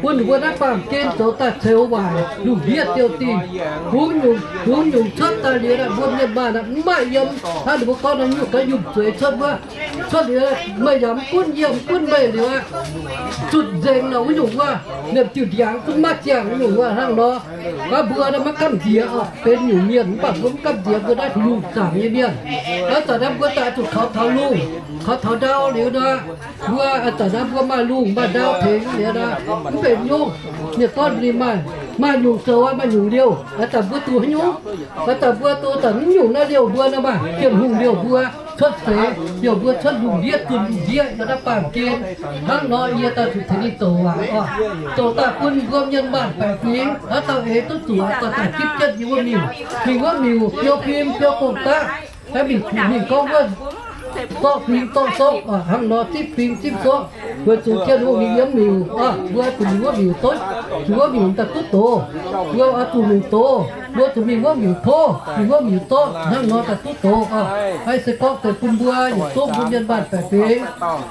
bun ninh mbuo naaiv baamh gen zoux daaih ceux waaic lungh ndiev ziouc dingh. Bungx nyungc, bungx nyungc cuotv daaih liuz, mbuo mienh maanh mv maaih yiem hnangv ninh mbuo gorngv nor nyungc ga'naaiv yunh zueiz cuotv wuov. Cuotv liuz, meih yaac mv gunv yie, mv gunv meih liuz aqv, zutc nzengc nor wuov nyungc wuov, liemh diuh ndiangx gunv maiv ziangh wuov nyungc wuov hnangv nor. Mbuo naaiv maiv gamh nziex oc, benx nyungc mienh mv baac mbuo mv gamh nziex mbuo naaiv lungh zaangc nyei mienh. Hnangv zanc naaiv mbuo daaih zuqc kaux taux lungh, kaux taux ndau liuz nor, mbuo a'zanc naaiv mbuo maaih lungh maaih ndau tengx liuz nor, mv benx nyungc. Mienh gorngv ninh maaih, maaih nyungc zoux aqv, maaih nyungc liouh. A'zanc mbuo duqv haaix nyungc? A'zanc mbuo duqv zanc mv nyungc naaiv liouh mbuo nor maah, Tin-Hungh liouh mbuo cuotv seix, liouh mbuo cuotv lungh ndiev zunh lungh ndiev yiem naaiv baamh gen. Hnangv nor yie daaih zuqc tengx ninh zoux waac oc. Zoux daaih bun mbuo mienh maanh baeqc fingx haaix dauh eix duqv zuqc daaih zipv jienv yiem wuov miuc, mingh wuov miuc biou fim biou gong-daqv. Naaiv mingh, mingh gorngv wuov zorqv fingx zorqv sokv oc, hnangv nor zipv fingx zipv sokv. Weic zuqc Tin-Hungh mingh yiem miuc oc, mbuo zuqc mingh wuov miuc zorqv, zuqc wuov miuc daaih duqv doz. Mbuo oix zuqc mingh doz, mbuo zuqc mingh wuov miuc tov, mingh wuov miuc zorqv, hnangv nor daaih duqv doz oc. Naaiv se gorngv deix bun mbuo yietc zungv mbuo mienh maanh baeqc fingx.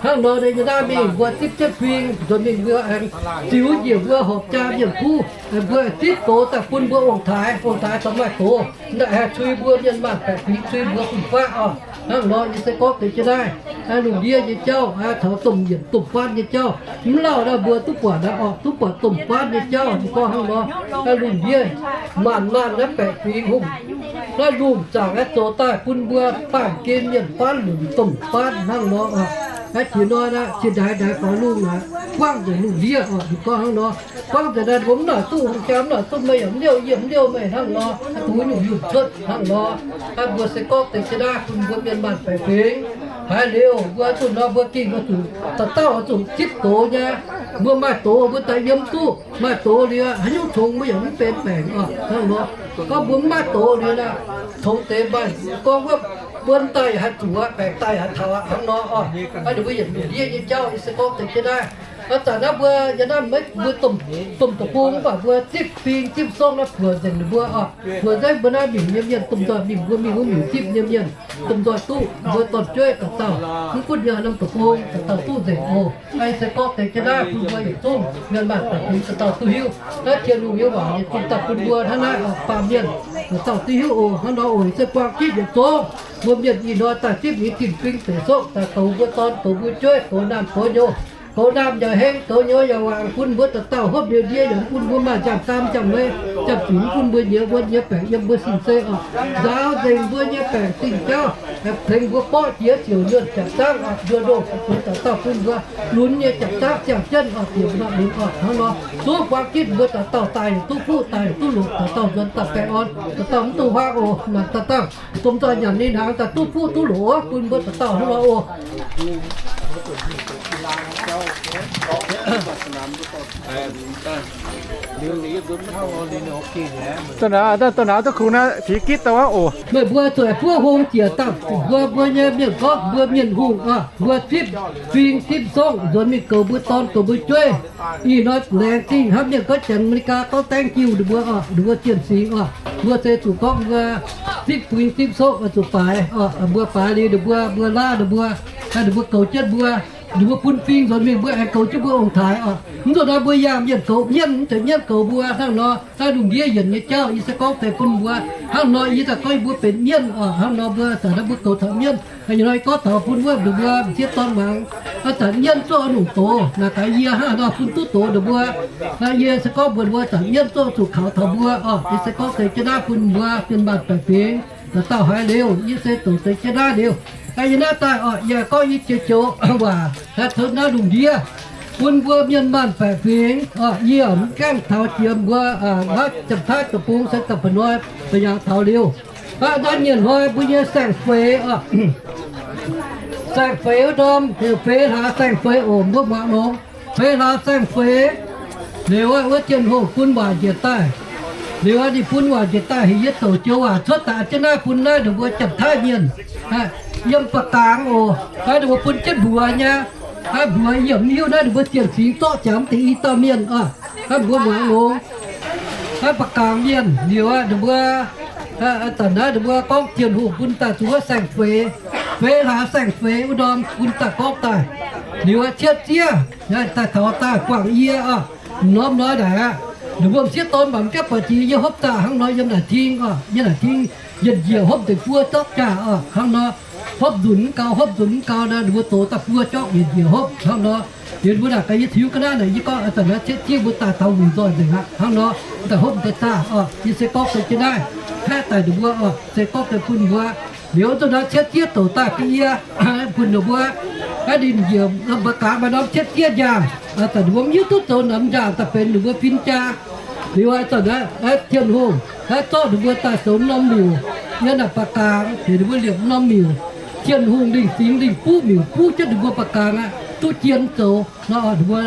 Hnangv nor nyei naaiv mingh mbuo zipv jienv fingx nzuonx mingh mbuo aengx ziux njiec mbuo horpc jaa mienh kuv, mbuo zipv doz daaih bun mbuo ong-taaix, ong-taaix caux maaih doz, naaiv haih cui mbuo mienh maanh baeqc fingx, cui mbuo fun-faqv oc. Hnangv nor yie se gorngv deix jienv naaiv, naaiv lungh ndiev nyei jauv, taux domh yienc domh faanv nyei jauv, mv lauh naaiv mbuo duqv buatc naaiv oc, duqv buatc domh faanv nyei jauv, ninh gorngv hnangv nor, naaiv lungh ndiev maanc maanh naaiv baeqc fingx hungh, naaiv lungh zaangc naaiv zoux daaih bun mbuo baamh gen mienh faanv lunc domh faanv hnangv nor oc. Naaiv jiex nor, naaiv jiex ndaix, ndaix faaux lungh aqv, buangv nzengc lungh ndiev oc. Ninh gorngv hnangv nor, buangv nzengc naaiv, mbuo mv noic duqv hungh jaa, mv noic duqv meih, mv liouh yie, mv liouh meih hnangv nor, duqv nyungc yunh cuotv hnangv nor. Naaiv mbuo se gorngv deix jienv naaiv bun mbuo mienh maanh baeqc fingx. Haiz liuz mbuo zuqc nor, mbuo gengh oix zuqc dauh dauh oix zuqc zipv doz nyei. Mbuo maaih doz mbuo daaih yiem duqv, maaih doz liuz haaix nyungc congx mbuo yaac mv benx baengc oc hnangv nor. Gorngv mbuo mv maaih doz liuz naaiv, congx deix maaih gorngv wuov, buonv daaih haih zuqc aqv, baengc daaih haih taux aqv hnangv nor oc. Naaiv ninh mbuo yietc nyungc ndiev nyei jauv yie se gorngv deix jienv naaiv. Ih zanc naaiv mbuo yiem naaiv maiv mbuo domh, domh deic-bung mv baac mbuo zipv fing zipv song naaiv buoz nzengc ninh mbuo oc. Buoz nzengc mbuo naaiv mingh nyei mienh, domh nzoih mingh mbuo mingh wuov miuc zipv nyei mienh, domh nzoih duqv mbuo dorn-jueiv dauh dauh, mv gunv yiem norm deic-bung dauh dauh duqv nzengc oc. Naaiv se gorngv deix jienv naaiv bun mbuo yietc zungv mienh maanh baeqc fingx dauh dauh duqv hiuv. Naaiv Tin-Hungh nyei waac ninh zungv daaih bun mbuo hnangv naaiv oc, baamh mienh dauh dauh duqv hiuv oc. Hnangv nor oc, se buangh gitv yietc zungv mbuo mienh ih hnoi daaih zipv nyei tin-fingx deic sokv daaih goux mbuo dorn goux mbuo jueiv, goux naamh goux nyouz, goux naamh yaac heng, goux nyouz yaac waangc, bun mbuo dauh dauh hopv liuz ndiev yaac mv bun mbuo maaih njang-gaam njang-meiv, njang-fingx, mv bun mbuo nyiex wuonv nyiex baengc yiem mbuo sin-seix oc. Nzaaux nzengc mbuo nyei baengc zingh jauv, tengx mbuo borqv jiex ziouc nyuonh jaapc zangv oc, nduov ndoh bun dauh dauh bun mbuo lunx nyei jaapc zangv ziangh jienv oc, bieqc mbuo nor lunx oc. Hnangv nor, zungv buangh gitv mbuo dauh dauh daaih duqv fuqv daaih duqv loqc, dauh dauh nzuonx daaih baengh orn, dauh dauh mv dungx huaang oc. Maanc dauh dauh domh nzoih nyanc ninh hnaangx daaih duqv fuqv duqv loqc oc, bun mbuo dauh dauh hnangv nor oc. Da'naaiv, da'naaiv duqv kungx naaiv pix gitv daaih wuov oc. Meih mbuo zuqc buov hung ziec dangh mbuo, mbuo nyei mienh gorngv mbuo mienh hungh oc, mbuo zipv fing zipv song nzuonx mingh goux mbuo dorn goux mbuo jueiv. Ih hnoi laengz zingh hnamv mienh gorngv Janx-Merica gorngv thank you ninh mbuo oc, ninh mbuo zienh singx oc. Mbuo se zuqc gorngv mbuo zipv fing zipv song oix zuqc baaix oc, mbuo baaix liuz ninh mbuo, mbuo laav ninh mbuo, ninh mbuo goux jienv mbuo, ninh mbuo bun fing nzuonx mingh mbuo aengx goux jienv mbuo ong-taaix oc. Mv zuqc nor mbuo yangh mienh goux mienv, mv zeiz mienv goux mbuo hnangv nor. Naaiv lungh ndiev yienc nyei jauv yie se gorngv deix bun mbuo hnangv nor. Yie daaih gorngv mbuo benx mienv oc, hnangv nor mbuo zanc naaiv mbuo goux taux mienv. Ih hnoi gorngv taux bun wuov ninh mbuo m'sieqv dorn muangx, zanc mienv zorqv nyungc doz naaic gaax yie hnangv nor bun duqv doz ninh mbuo. Naaiv yie se gorngv mbuox mbuo zanc mienv zorqv zuqc kaux taux mbuo oc. Yie se gorngv deix jienv naaiv bun mbuo mienh maanh baeqc fingx, dauh dauh haiz liuz yie se doqc deix jienv naaiv liuz. Yie naaiv daaih oc, yie gorngv yie joux-joux waac taux naaiv lungh ndiev bun mbuo mienh maanh baeqc fingx oc. Yie mv gaengh taux jiex mbuo Janx-Taiv deic-bung se da'ba'hnoi ba'yaangx taux liuz. Naaiv nyienh hnoi mbuo nyei saeng-feix oc, saeng-feix wuov ndorm heuc feix hlaax saeng-feix oc, mbuo muangx longx. Feix hlaax saeng-feix liuz, wuov Tin-Hungh bun waac njiec daaih. Liuz ninh bun waac njiec daaih, heuc yie douc joux waac cuotv daaih jienv naaiv bun naaiv ninh mbuo Janx-Taiv mienh yiem Ba'gaangx oc. Naaiv ninh mbuo bun jienv mbuox nyei. Naaiv mbuox yie mv hiuv naaiv ninh mbuo zienh singx zorqv jangx deix i dauh mienh oc. Naaiv mbuo muangx longx. Naaiv Ba'gaangx mienh liuz ninh mbuo, zanc naaiv ninh mbuo gorngv Tin-Hungh bun daaih zuqc wuov saeng-feix, feix hlaax saeng-feix wuov ndorm bun daaih gorngv daaih. Liuz cietv ziev daaih taux daaih guangc yie oc. M'normh hnoi naaic aqv, ninh mbuo m'sieqv dorn mangc jienv buatc jiex yie hopv daaih hnangv nor yiem naaic ting oc. Yiem naaic ting yietc njiec hopv nzengc buo zorqv jaax oc. Hnangv nor hopv nzunc mv gau, hopv nzunc mv gau nor ninh mbuo zoux daaih buo zorqv yietc njiec hopv hnangv nor. Liuz mbuo naaic gaax yie tiux ga'naaiv naaic, yie gorngv zanc naaiv cietv ziev mbuo daaih taux lungh nzoih nzengc aqv hnangv nor, daaih hopv deix daaih oc. Yie se gorngv deix jienv naaiv, haeqv daaih ninh mbuo oc, se gorngv deix bun mbuo. Liuz zuqc naaiv cietv ziev douc daaih bun yie, bun ninh mbuo, naaiv ninh njiec Ba'gaangx maaih norm cietv ziev njaangh, daaih ninh mbuo mv hiuv duqv zoux norm njaangh daaih benx ninh mbuo fin-jaa. Liuz zanc naaiv Tin-Hungh naaiv zorqv ninh mbuo daaih zoux norm miuc, yiem naaic Ba'gaangx heuc ninh mbuo liepc norm miuc. Tin-Hungh lingh fingx lingh buv miuc buv jienv ninh mbuo Ba'gaangx aqv, duqv jien zoux nor. Ninh mbuo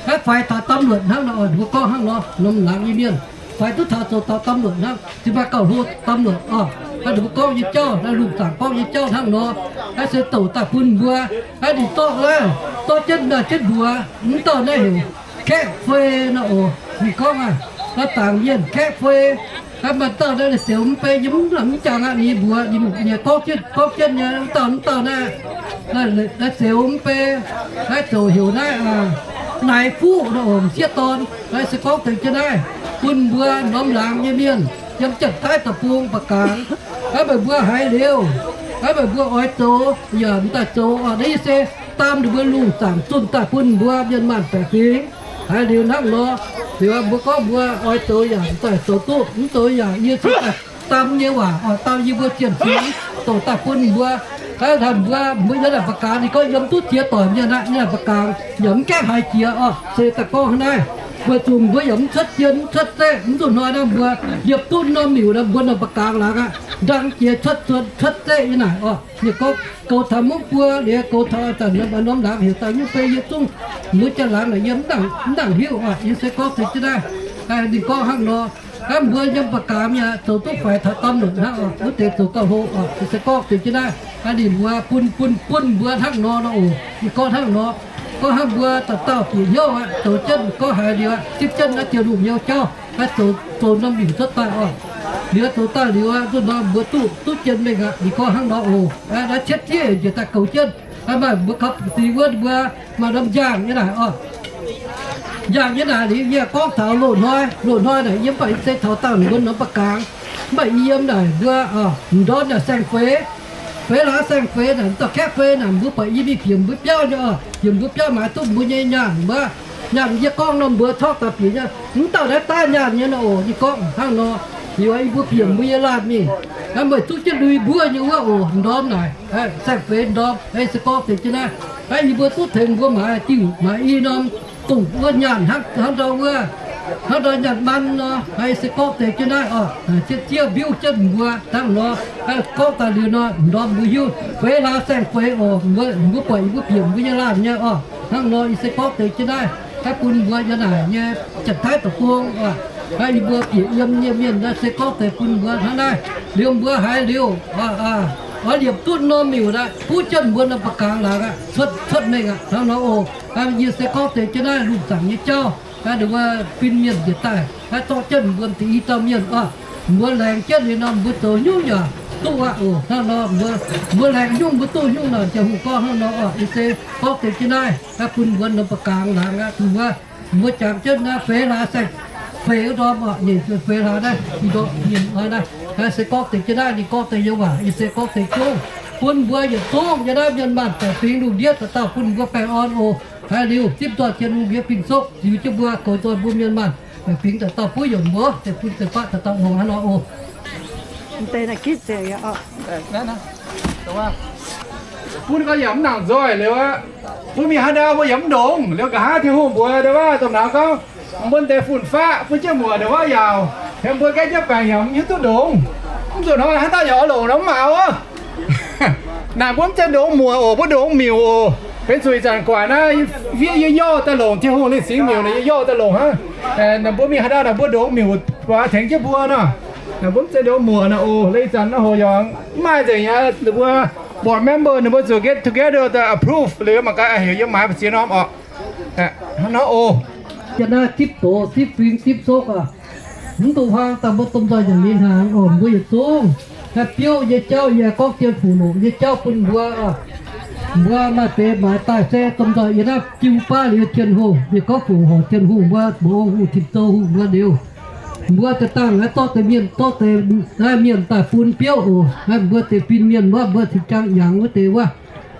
naaiv faix taux ตำรวจ hnangv nor, ninh mbuo gorngv hnangv nor, norm laangz nyei mienh faix duqv taux zoux taux ตำรวจ hnangv, zinh maaih gauh hlo ตำรวจ oc. Ninh mbuo gorngv nyei jauv, naaiv lungh zaangc gorngv nyei jauv hnangv nor. Naaiv se douc daaih bun mbuo. Naaiv ninh zorqv, zorqv jienv naaiv jienv mbuox, mv dauh naaiv heuc Kaeqv Fei nor oc. Ninh gorngv aac, naaiv dangc mienh Kaeqv Fei. Naaiv maaih dauh naaiv naaiv Seux mv bei, yie mv lamh mv jangx aqv. Ninh mbuox ninh nyei gorngv jienv, gorngv jienv nyei, mv dauh mv dauh naaiv, naaiv Seux mv bei, naaiv zoux heuc naaiv Naix Fuqv nor oc, m'sieqv dorn. Naaiv se gorngv deix jienv naaiv bun mbuo norm laangz nyei mienh yiem Janx-Taiv deic-bung Ba'gaangx. Naaiv meih mbuo haiz liuz, naaiv meih mbuo oix zoux yaac m'daaih zoux oc. Naaiv yie se daam ninh mbuo lungh zaangc zunh daaih bun mbuo mienh maanh baeqc fingx. Haiz liuz hnangv nor, liuz mbuo gorngv mbuo oix zoux yaac m'daaih zoux duqv, mv zoux yaac yie se daam nyei waac oix dau yie mbuo zienh fingx douc daaih bun mbuo. Hnangv mbuo, mbuo yiem naaic Mba'gaangx, ninh gorngv yiem duqv ziex doic mienh aqv, yiem naaic Mba'gaangx yaac mv gaengh haiz jiex oc, se daaih gorngv hnangv naaiv. Weic zuqc mbuo yaac mv cuotv jienv, mv cuotv zeqv, mv zuqc hnoi naaiv mbuo liepc duqv norm miuc naaiv, mbuo norm Mba'gaangx laangz aqv, ndang jiex cuotv zuonx cuotv zeqv yiem naaic oc. Ninh gorngv goux taux mungv buo liuz, goux taux zanc norm laangz heuc daaih nyungc bei yie zungv, mbuo jaa-laangz naaic yie mv nangc hiuv oc. Yie se gorngv deix jienv naaiv, ninh gorngv hnangv nor. Hnangv mbuo yiem Mba'gaangx yaac zoux duqv faix taux domh longc hnangv oc, wuov deix zoux gauh hlo oc. Yie se gorngv deix jienv naaiv, ninh mbuo bun, bun, bun mbuo hnangv nor nor oc. Ninh gorngv hnangv nor, gorngv hnangv mbuo dauh dauh bieqc hnyouv aqv, zoux jienv gorngv haiz liuz aqv, zipv jienv naaiv dieh lungh nyei jauv, naaiv zoux, zoux norm miuc cuotv daaih oc. Liuz zoux daaih liuz aqv, nzunc nor mbuo duqv, duqv jien mengh aqv. Ninh gorngv hnangv nor oc. Naaiv cietv zieqv njiec daaih goux jienv, maaih mbuo copy wuov mbuo maaih norm njaangh nyei naaic oc. Njaangh nyei naaic liuz yie gorngv taux loz-hnoi, loz-hnoi naaic yie mv baac se taux dangh mbuo norm Mba'gaangx, mv baac yie yiem naaic mbuo m'ndorm naaic saeng-feix, feix hlaax saeng-feix naaic, mv dauh kaeqv feix naaic, mbuo buatc yie mingh bieqc mbuo biauv nyei oc, bieqc mbuo biauv maaiz duqv mbuo nyei nyaanh wuov. Nyaanh yie gorngv nor mbuo corc daaih bieqc nyei, mv dauh naaiv daaih nyaanh nyei nor oc. Yie gorngv hnangv nor, liuz yie mbuo bieqc mbuo nyei laanh mingh, naaiv meih duqv jienv lui mbuov nyei wuov oc, m'ndorm naaic, saeng-feix m'ndorm, se gorngv deix jienv naaiv, naaiv yie mbuo duqv tengx mbuo maaiz diuh maaiz i norm dongh wuov nyaanh hnangv, hnangv ndau wuov, hnangv ndau nyaanh man nor, se gorngv deix jienv naaiv oc. Zieqv zieqv mbiuv jienv mbuo hnangv nor, gorngv daaih liuz nor, m'ndorm mbuo hiuv feix hlaax saeng-feix oc, mbuo buatc yie mbuo bieqc mbuo nyei laanh nyei oc. Hnangv nor yie se gorngv deix jienv naaiv, naaiv bun mbuo yiem naaic nyei Janx-Taiv deic-bung oc. Naaiv yie mbuo bieqc yiem nyei mienh naaiv se gorngv deix bun mbuo hnangv naaiv. Liuz mbuo haiz liuz, oix liepc duqv norm miuc naaiv buv jienv mbuo norm Mba'gaangx laangz aqv, cuotv, cuotv mengh aqv. Hnangv nor oc. Yie se gorngv deix jienv naaiv lungh zaangc nyei jauv, ninh mbuo fin-mienh njiec daaih naaiv zorqv jienv mbuo m'deix i dauh mienh oc. Mbuo laengz jienv liuz nor, mbuo zoux nyungc yaac duqv aqv oc. Hnangv nor mbuo, mbuo laengz nyungc mbuo duqv nyungc nor, Ziouv Hungh gorngv hnangv nor oc. Yie se gorngv deix jienv naaiv, naaiv bun mbuo norm Mba'gaangx laangz aqv, bun mbuo, mbuo jangx jienv naaiv feix hlaax saeng, feix wuov ndorm oc, nyeic juoh feix hlaax naaiv, mienh oix naaiv, naaiv se gorngv deix jienv naaiv, ninh gorngv deix nyei waac, yie se gorngv deix zungv, bun mbuo yietc zungv nyei naaiv mienh maanh baeqc fingx lungh ndiev dauh dauh bun mbuo baengh orn oc. Haiz liuz zipv nzoih Tin-Hungh nyei fing-soqv ziux jienv mbuo, goux nzoih mbuo mienh maanh baeqc fingx dauh dauh buov yienc mbuo, deix bun deix baqv dauh dauh muangx hnangv nor oc. Bun gau yaac mv nangc nzoih liuz aqv. Bun mingh haaix ndau mbuo yaac mv ndongx. Liuz nqa'haav Tin-Hungh mbuox ndau wuov domh nauz gorngv, bun deix fun-faqv bun jienv muoc ndau wuov yaauc, hemx mbuo gaeqv jienv baengc yaac mv hiuv duqv ndongx. Mv zuqc hnoi haaix dauh yaac oix longc nor mv maac oc. Naaic mbuo mv zeiz ndongx muoc oc, mbuo ndongx miuc oc. Benx zuqc ih zanc guaax naaiv fiev yie yorh daaih longc Tin-Hungh Lingh Singx miuc naaic, yie yorh daaih longc hnangv. Naaic mbuo mingh haaix ndau naaic mbuo ndongx miuc buatc tengx jienv mbuo nor. Naaic mbuo mv zeiz ndongx muoc naaic oc. Laaix ih zanc naaiv hoz yaac mv maaih nzengc nyei, ninh mbuo board member ninh mbuo zuqc get together daaih approve liuz mangc gaax heuc yiem maaiz mbu'ziex norm oc. Hnangv nor oc. Janx naaiv zipv doz, zipv fingx, zipv soqv aqv. Mv dungx huaang daaih mbuo domh nzoih nyanc liuz hnaangx oc. Mbuo yietc zungv naaiv biouv nyei jauv yie gorngv dien fuqv loqc nyei jauv bun mbuo oc. Mbuo maaih deix maaiz daaih se domh nzoih yiem naaiv jiu baav liuz Tin-Hungh, mienh gorngv fongc horc Tin-Hungh, mbuo mbuox hungh, tin-zou hungh mbuo liuz, mbuo daaih dangh naaiv zorqv deix mienh, zorqv deix naaiv mienh daaih bun biouv oc. Naaiv mbuo deix fin-mienh wuov, mbuo cingx jang yangh wuov deix wuov,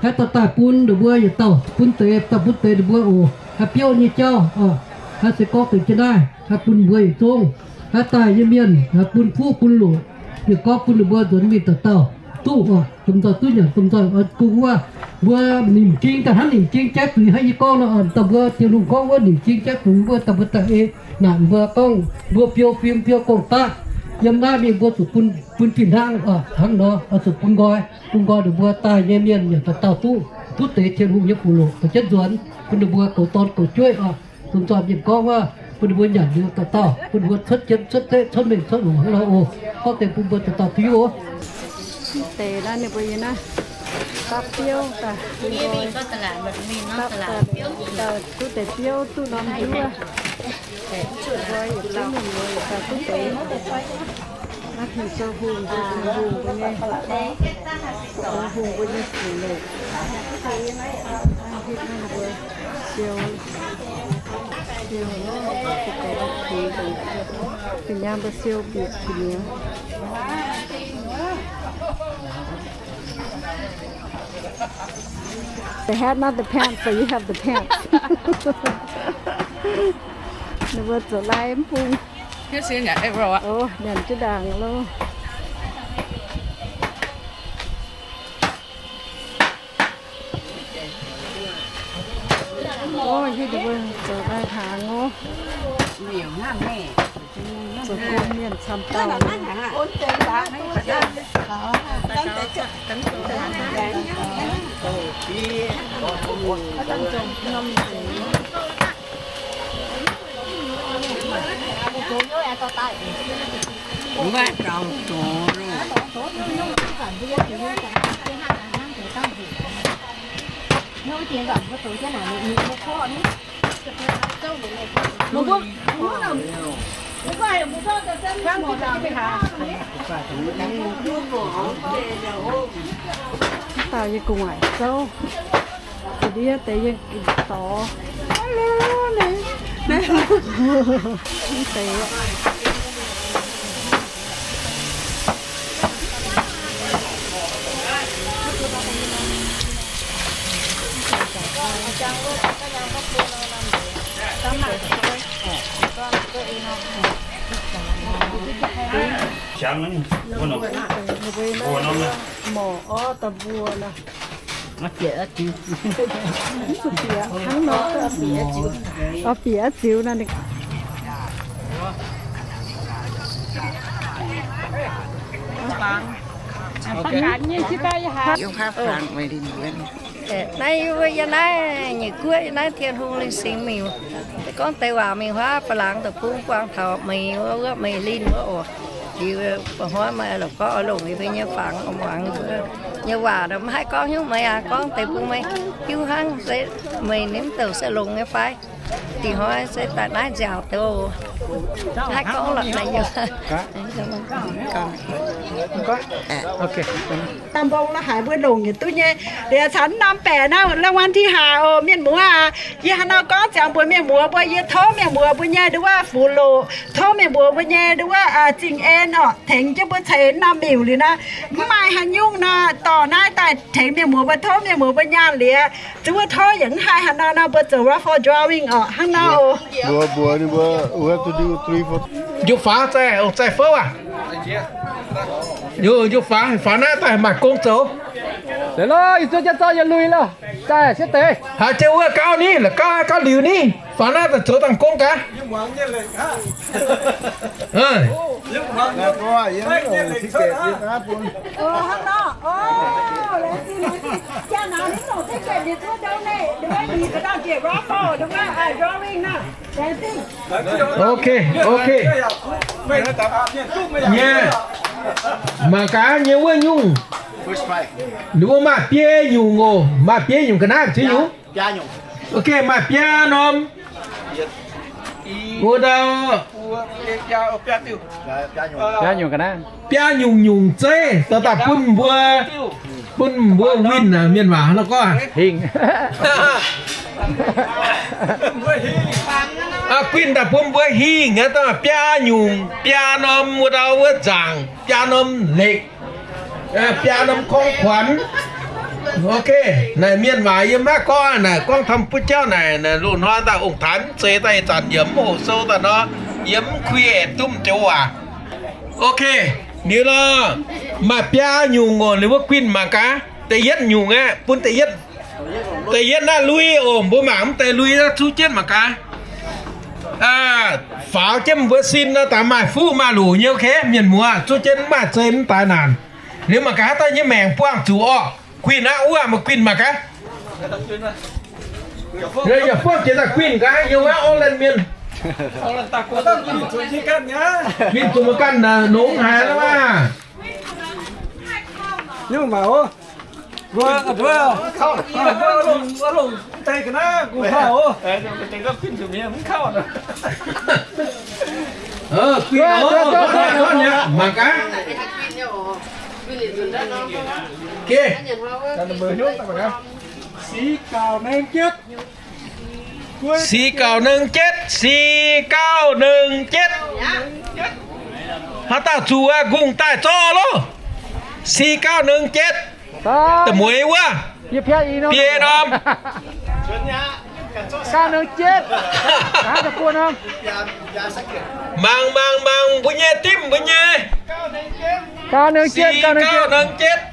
naaiv dorh daaih bun ninh mbuo yietc dauh bun deix, dauh bun deix ninh mbuo oc. Naaiv biouv nyei jauv oc. Naaiv se gorngv deix jienv naaiv, naaiv bun mbuo yietc zungv, naaiv daaih nyei mienh, naaiv bun fuqv bun loqc, mienh gorngv bun ninh mbuo nzuonx mingh dauh dauh duqv oc. Domh nzoih duqv nyanc, domh nzoih oix gung wuov, mbuo nimc jing daaih hnangv nimc jing jaiv zuiz hnangv yie gorngv nor oc. Dauh mbuo Tin-Hungh lungh gorngv wuov nimc jing jaiv zuiz wuov, dauh mbuo daaih ei naaic mbuo gorngv mbuo biou fim biou gong-daqv yiem naaiv mingh mbuo zuqc bun, bun fih hnangv oc. Hnangv nor oix zuqc bun nqoi, bun nqoi ninh mbuo daaih nyei mienh nyanc dauh dauh duqv, duqv deix Tin-Hungh nyei fuqv loqc, daaih jienv nzuonx bun ninh mbuo goux dorn goux jueiv oc. Domh nzoih mienh gorngv wuov, bun ninh mbuo nyanc liuz dauh dauh, bun ninh mbuo cuotv jienv cuotv zeqv cuotv mengh cuotv loc hnangv nor oc. Gorngv deix bun mbuo dauh dauh duqv oc. Deix naaiv ninh mbuo yiem naaiv dapv biouv daaih, dapv daaih duqv deix biouv duqv norm njuov. Mbuo yietc zungv mienh muoz yietc dauh duqv deix. Naaiv Ging-Sou hungh, Ging-Sou hungh mbuo nyei, hungh mbuo nyei fuqv loc. Naaiv mbuo siou, siou, fin-nyaam mbuo siou bieqc fih nyei. They had not the pants, but you have the pants. Ninh mbuo zoux lai mv bung. Oc, nyanc jienv ndaangc loh. Ov, hiuv duqv mbuo zoux daaih hnaangx ov. Zoux gong mienh camv dauh. Dauh yie gu'nguaaic zouv, ndiev deix yie dorz. Mv deix. Morc orv da'mbuo nor. Bieqc hnangv nor. Oix bieqc aqv ziux nor. Naaiv yie mbuo yiem naaiv nyeic guoqv yiem naaiv Tin-Hungh Lingh Singx Miuc. Se gorngv deix waac mingh huaav, ba'langx deic-bung buangh taux meih wuov, wuov meih linh wuov oc. Liuz ba'hnoi meih la'gorngv oix longc yie mbuo nyei fangx oix muangx nyei waac, mv haih gorngv hnyouv meih aqv. Gorngv deix bun meih hiuv hnangv, se meih nimv douc se longx nyei fai? Da'hnoi se daaih naaiv nziaauc doz, haih gorngv lorqc naaiv nyei. Daaih mbong la'haic mbuo longc yietc duqv nyei. Liuz caux norm baeqc naaiv รางวัลที่ห้า oc, mienh muoz aac. Yie hnangv nor gorngv ziangx mbuox mienh muoz mbuo, yie tov mienh muoz mbuo nyei nduov wuov fuqv loqc, tov mienh muoz mbuo nyei nduov wuov zingh en oc, tengx jienv mbuo ceix norm miuc liuz nor, mv maaih haaix nyungc nor, dorh naaiv daaih tengx mienh muoz mbuo, tov mienh muoz mbuo nyaanh liuz, zuqc wuov tov yaac mv haih haaix nor nor, mbuo zoux raffle drawing oc, hnangv nor oc. Mbuox, mbuox ninh mbuo, we have to do three for. Njuqc faaux zaih, zaih fouv aac. Njuqc faaux, faaux naaiv daaih maaih gong zoux. Deix loh, ih zuov jienv zorqv yie lui loh. Zaih sieqv deix. Haaix jienv wuov gauv ni, la'gauv gauv liuz ni. Faaux naaiv daaih zoux dangh gong gaax. Ok, ok. Nyei, mangc gaax nyei wuov nyungc. Ninh mbuo maaih biei nyungc oc, maaih biei nyungc ga'naaiv ziux nyungc. Ok, maaih biaa norm. Wuov ndau, biaa nyungc zeiv, dorh daaih bun mbuo, bun mbuo winh, mienh waac nor gorngv hingh. Guinh daaih bun mbuo hingh, biaa nyungc, biaa norm wuov ndau wuov nzaangc, biaa norm lekc. Biaa norm kong kuonx. Ok, naaic mienh waac yie maiv gorngv, naaic gorngv taux butv jauv naaic, loz-hnoi daaih ong-taaix mv zeiz daaih ih zanc yie mv hoqc sou daaih nor, yie mv create duqv joux waac. Ok, liuz lorh, maaih biaa nyungc oc, liuz wuov guinh mangc gaax, da'yietv nyungc aeqv, bun da'yietv, da'yietv naaiv lui oc, mbuo mangc mv deix lui zuqv jienv mangc gaax. Faaux jienv mbuo sin nor, daaih maaih fuqv maaih loc nyei, ok, mienh muoz, zuqv jienv mv maaih zei mv daaih naanc. Liuz mangc gaax haaix dauh nyei maengc buangh zuqc orqc. Guinh aqv, wuov maaih guinh mangc gaax. Yaac fongv jiex daaih guinh gaax, yiem wuov Auckland mienh. Guinh zuqc mbuo ganh nongx haaix aqv. Mangc gaax. Si gauh nengh jietv, si gauh nengh jietv. Haaix dauh zuqc aqv, nqungh daaih zorqv loh. Si gauh nengh jietv. Da'mueiz wuov. Biei norm. Mangc, mangc, mangc mbuo nyei dimv mbuo nyei. Si gauh nengh jietv.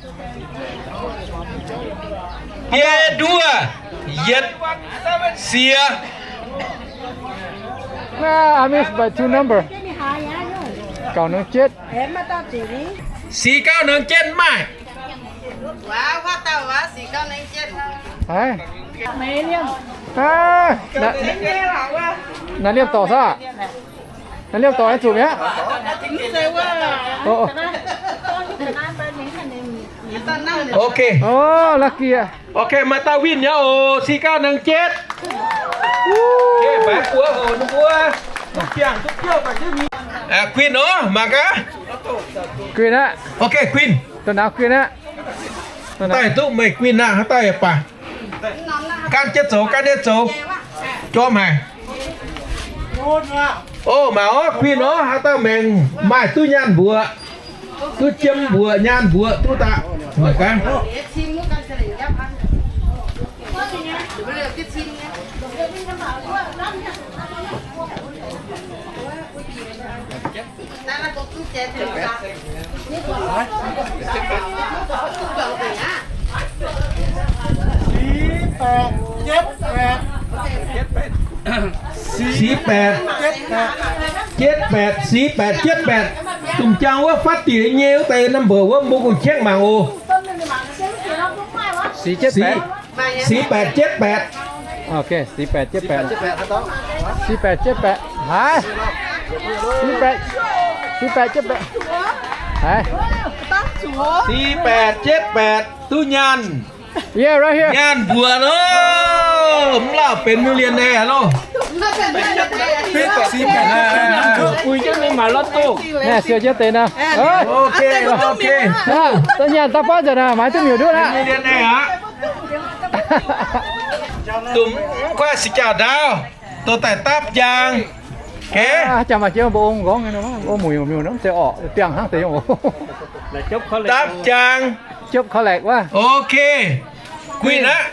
Biei nduov yietc. Siex. Nah, I miss by two number. Gauh nangc jietv. Siex gauh nangc jietv maaih. Haiz. Naaiv liemh dorc saah? Naaiv liemh dorc zuqc mi'aqv. Ok. Lucky. Ok, maaih dauh win nyei oc, siex gauh nangc jietv. Queen oc, mangc gaax. Queen aqv. Ok, Queen. Da'naaiv Queen aqv. Daaih duqv meih Queen aqv, haaix dauh yaac baac. Gaanv jienv zoux, gaanv jienv zoux. Jorm haic. O, mangc orv, Queen orv, haaix dauh maengc maaih duqv nyaanh mbuoqc, duqv jiem mbuoqc, nyaanh mbuoqc duqv daaih. Mangc gaax. Six แปด เจ็ด แปด เจ็ด แปด สี่ แปด เจ็ด แปด Dongh jangx wuov phát triển nyei wuov deix number wuov mbuo kungx check mangc oc. Six เจ็ด แปด Six แปด เจ็ด แปด Ok, six แปด เจ็ด แปด six แปด เจ็ด แปด haiz. Six แปด six แปด เจ็ด แปด haiz. Six แปด เจ็ด แปด duqv nyaanh. Yeah, right here. Nyaanh mbuoqc loh. Mv lauh benx millionaire loh. Bui jienv mingh maaiz lotto. Naaiv siou jienv deix naaiv. Ok, ok. Da'nyaanh daaih baav nzengc naaiv, maaiz duqv miuc nduov aqv. Millionaire aqv. Dongh mv kuaaiv six jauv ndaauv, dorh daaih dapv jaang. Haaix jangx maaih jiex mbuo ong nqorngv nyei nor, ong muic miuc nor, mv zeiz orqc, biangh hnangv deix nyungc. Dapv jaang. Jopv collect wuov. Ok. Guinh aqv.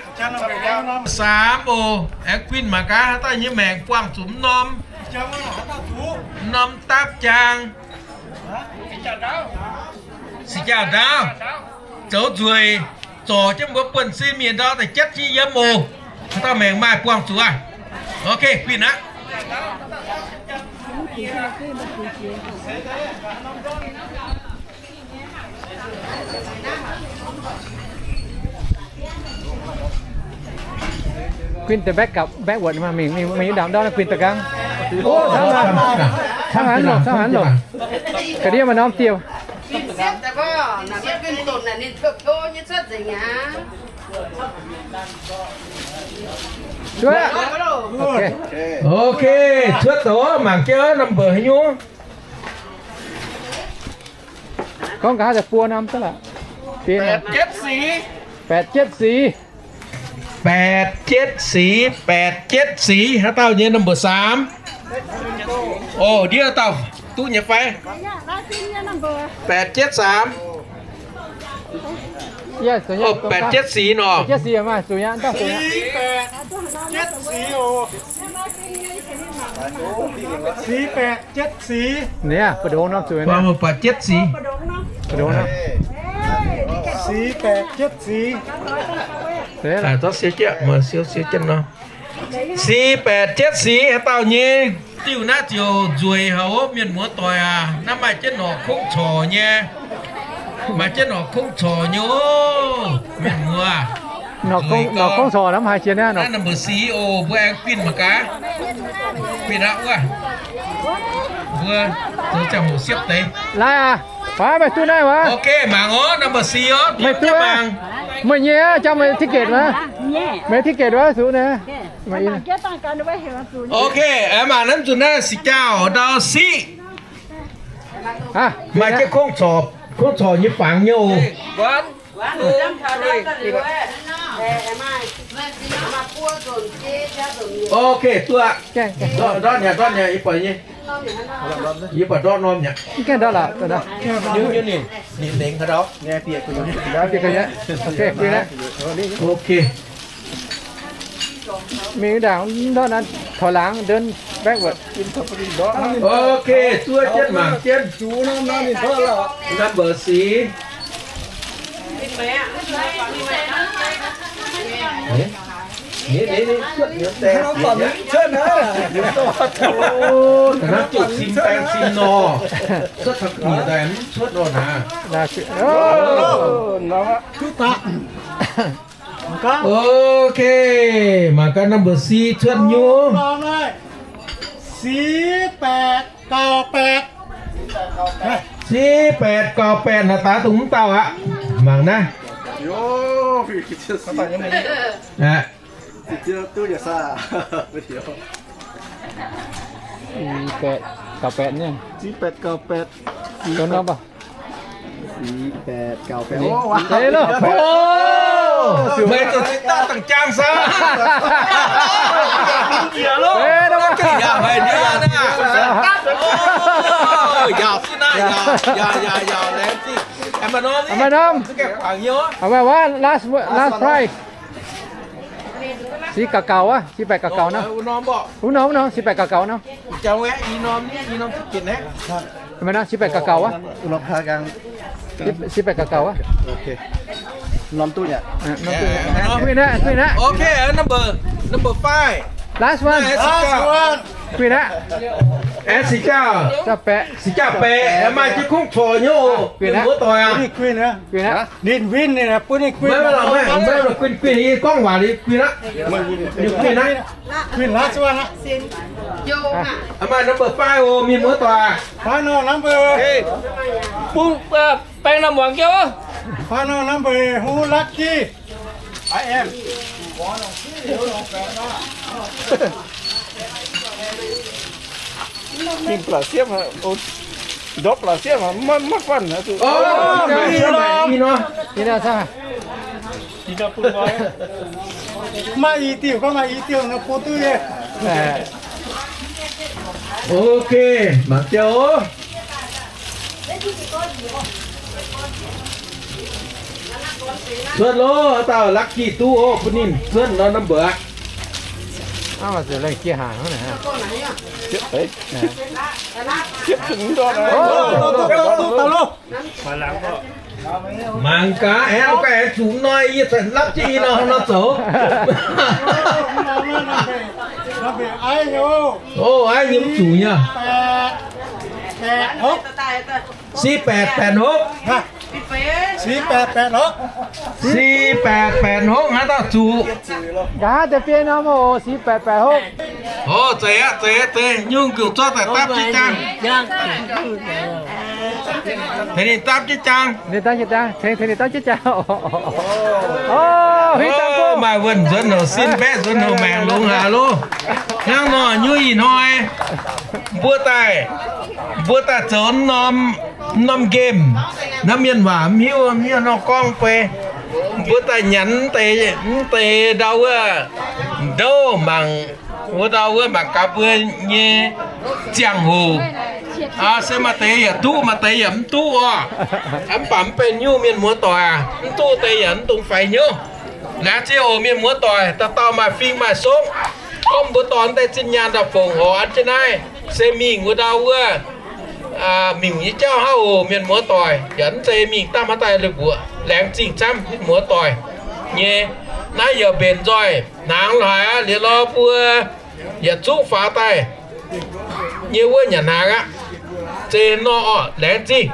Saam oc. Aengx guinh mangc gaax haaix dauh nyei maengc buangh zuqc mv norm, mv norm dapv jaang. Six jauv ndaauv. Zoux nzueic, zorc jienv mbuo buonv-sin mienh ndau da'yietv jienv yiem oc. Haaix dauh maengc maaih buangh zuqc aqv. Ok, guinh aqv. Guinh deix back gapv, backward mingh, mingh, mingh ndaangc ndau, guinh da'gang. Ov, cangv haaix loc, cangv haaix loc. Ga'ndiev maaih norm dieh. Cuotv. Ok, cuotv daaih mangc jienv number haaix nyungc. Gorngv nqa'haav daaih buo norm duqv lorqc. Benx แปดเจ็ดสี่ แปดเจ็ดสี่ แปดเจ็ดสี่ haaix dauh nyei number saam. Ov, ndiev dauh duqv nyei fai? แปดเจ็ดสาม Ov, แปดเจ็ดสี่ nor. แปดเจ็ดสี่ maaih zuqc nyei, zuqc nyei. สี่แปดเจ็ดสี่ Naaiv, แปดเจ็ดสี่ norm zuqc nyei. แปดเจ็ดสี่ Dongh naaiv. สี่แปดเจ็ดสี่ Deix lorqc. Siou jienv nor. สี่แปดเจ็ดสี่ haaix dauh nyei. Diuh naaiv ziouc nzueic haic oc, mienh muoz doic aac. Naaiv maaih jienv norqc kongv corc nyei. Maaih jienv norqc kongv corc nyei oc, mienh muoz. Norqc kongv corc naaiv haiz jiex naaiv. Naaiv number C E O, mbuo aengx guinh mangc gaax. Guinh aqv wuov. Mbuo zoux ziangh hoc siepv deix. Lai aac, faix meih duqv naaiv wuov. Ok, mangc oc, number C E O, meih duqv mangc. Meih nyei aqv, jangx meih ticket wuov. Meih ticket wuov, zuqc naaiv. Ok, aengx mangc naaiv nzunc naaiv six jauv ndau siqv. Maaih jienv kongv corc, kongv corc nyei fangx nyei oc. Ok, duqv aqv. Ndortv, ndortv nyei, ndortv nyei, yie buatc nyei. Yie buatc ndortv norm nyei. Mv gaengh ndortv lorqc. Ninh, ninh lengx haaix dauh? Ok. Mingh ndaangc ndortv naaiv, ถอยหลัง เดิน backward. Ok, zuov jienv mangc jienv. Number C. Ninh, ninh, ninh cuotv nyei. Cuotv naaiv. Hnangv zuqc sim baeng sim nor. Cuotv taux ga'nyiec daaih mv cuotv nor naaiv. Ok, mangc gaax number C cuotv nyei. สี่แปด เก้าแปด สี่แปด เก้าแปด naaiv daaih dongh mv dauh aqv. Mangc naaiv. Aqv. สี่แปด เก้าแปด เนี่ย สี่แปด เก้าแปด ตัวนั้นปะ สี่แปด เก้าแปด โอ้ ว้าว เฮ้ย โอ้ ไม่ต้องตั้งจ้างซะ เฮ้ย นะ อย่าไปเดือนนะ โอ้ อย่าสินะ อย่า อย่า อย่า อย่าแรงสิ เอามานอนนี่ เอามานอน แกะผังเยอะ เอามาว่า last last price สี่เก้าเก้า อ่ะ สี่แปดเก้าเก้า เนาะ เออ อุ้นนอมบอก อุ้นนอม อุ้นนอม สี่แปดเก้าเก้า เนาะ จำไว้ อีนอมนี่ อีนอมสิบเจ็ดนะ ทำไมนะ สี่แปดเก้าเก้า วะ ลองพากัน สี่แปดเก้าเก้า วะ โอเค นอมตู้เนี่ย อ่ะ นอมตู้เนี่ย เออ คุยนะ คุยนะ โอเค number number five last one last one คุยนะ เอส สิบเก้า เก้าแปด สิบเก้า แปด แล้วมาที่คุ้งโถโย่ คุยนะ หัวต่อยอ่ะ นี่คุยนะ คุยนะ Ninh win ninh mbuo ninh win. Maiv lorqc, maiv lorqc, win win ninh gorngv waac ninh win aqv. Ninh win aqv. Win last one aqv. Maaih number five oc, mienh muoz-doic. Final number. Bung baeng norm muangx jienv. Final number who lucky? I am. Mingh blatc siepv aqv, ndortv blatc siepv aqv, maiv, maiv guanh aqv. Maaih i diuh, gorngv maaih i diuh nor bun duqv nyei. Ok, mangc jienv oc. Cuotv loh, dauh lucky duqv oc, bun ninh cuotv norm number aqv. Mangc gaax, aengx gaax aengx zuqc hnoi, yie zanc lapv jienv i nor, nor zoux. Oc, aiv nyei mv zuqc nyei. สี่แปดแปดหก สี่แปดแปดหก สี่แปดแปดหก haaix dauh zuqc? Nqa'haav deix biei norm oc, สี่แปดแปดหก. Oc, zeiz aqv, zeiz, zeiz, nyungc gu'nyuoz zorqv daaih dapv jienv jaang. Tengx ninh dapv jienv jaang. Ninh dapv jienv jaang, tengx, tengx ninh dapv jienv jaang. Oc, maaih wuonh nzuonx houc sin mbaeqv, nzuonx houc maengc longx haic loh. Hnangv nor nyuv ih hnoi mbuo daaih, mbuo daaih zoux norm, norm game, naaiv mienh waac mv hiuv, mv hiuv nor gorngv beiv. Mbuo daaih nyanc mv deix, mv deix ndau wuov, ndouv mangc, wuov ndau wuov mangc gaax mbuo nyei ziangh hoc. Se maaih deix yaac duqv, maaih deix yaac mv duqv oc. Mv baac mv benx nyungc, mienh muoz-doic aac, mv duqv deix yaac mv dungx faix hnyouv. Laengz zingh oc mienh muoz-doic, dauh dauh maaih fing maaih songv. Gorngv mbuo dorh deix zinh nyaanh daaih fongc oc. An jienv naaiv se mingh wuov ndau wuov, mingh nyei jauv hnangv oc mienh muoz-doic. Yaac mv zeiz mingh daaih hnangv daaih la'buoqc. Laengz zingh camv mienh muoz-doic nyei. Naaiv yaac mbenc nzoih hnaangx haic aqv. Liuz lorh mbuo yaac zuqv faaux daaih nyei wuov nyanc hnaangx aqv. Zeiz nor orqc, laengz zingh.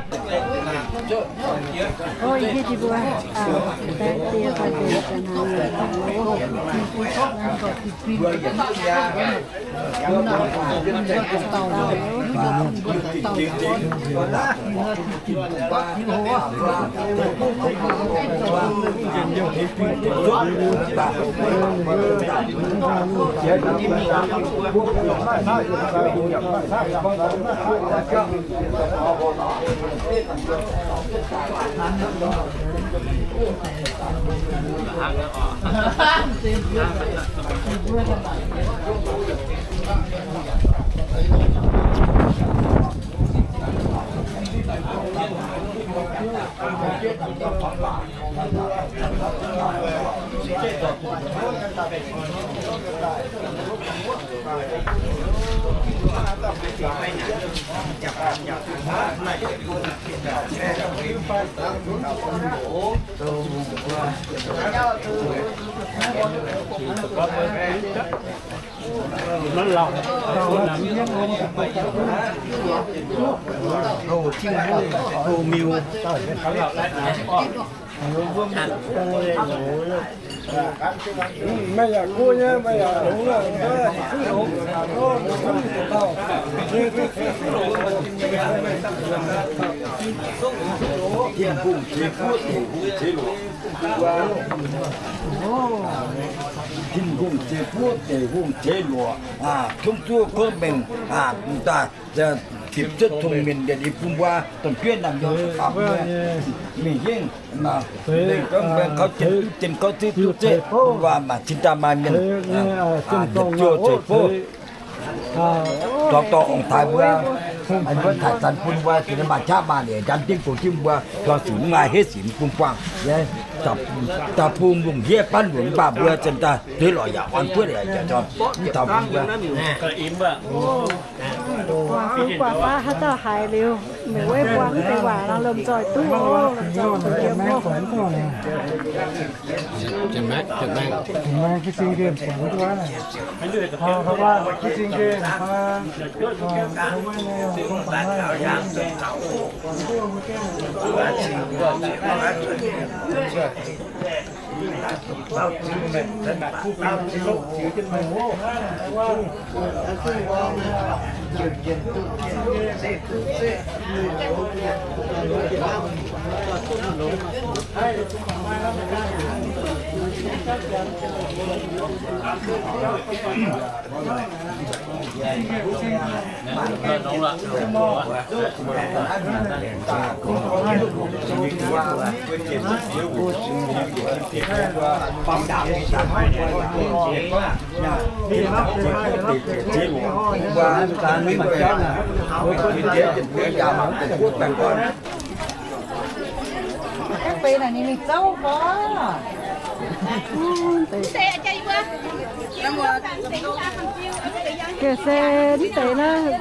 Meih yaac kuv nyei, meih yaac hungx. Tin-Hungh ceix fuqv deic hungh ceix luoqc. Tin-Hungh ceix fuqv deic hungh ceix luoqc, tongv zuov gorngv mengh, dipc cuotv cong-mengh yietc liuz bun mbuo domh juov naamh nyouz baamh mbuo mingh hingv, mengh gorngv mbuo kaux jienv duqv, jienv gauv ziqv duqv zeqv, mbuo maaih cin-daaih maaih mienh, yietc jouh ceix fuqv dorh dorh ong-taaix mbuo, mbuo taaih zanc bun mbuo, maaih qaqv maaih leiz nqan dingv bouh jienv mbuo, tov sic mv maaih, heiv sic mv bun buangh. Daaih bun lungh ndiev banv lunc mv baac mbuo zinh daaih deix lorqc yaac orn buov yaac mv taux bun mbuo. Buatc fu'jueiv buatc faav haaix dauh haiz liuz, meih weiv mbuo mv deix waac nor lomh nzoih duqv oc, lomh nzoih duqv yiem oc. Ga'se mv deix naaiv,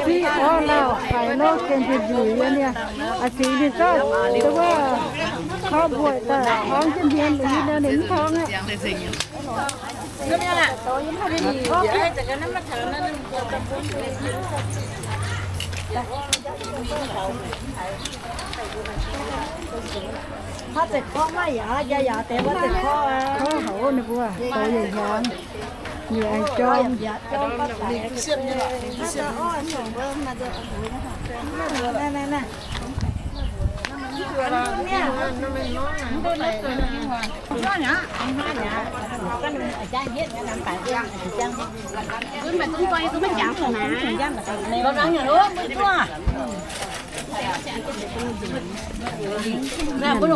ziqv orv lauh haiz nor gengh njiec njiec nyei. A'fix ninh zorqv wuov taux mbuoqc daaih torngv jienv hmien, ninh mv torngv aqv. Haaix zeiz korv maiv yaac, yaac yaac deix wuov zeiz korv aqv. Korv haic ninh mbuo, douz yietc hnyangx, yietc aengx jorm. Naaiv ninh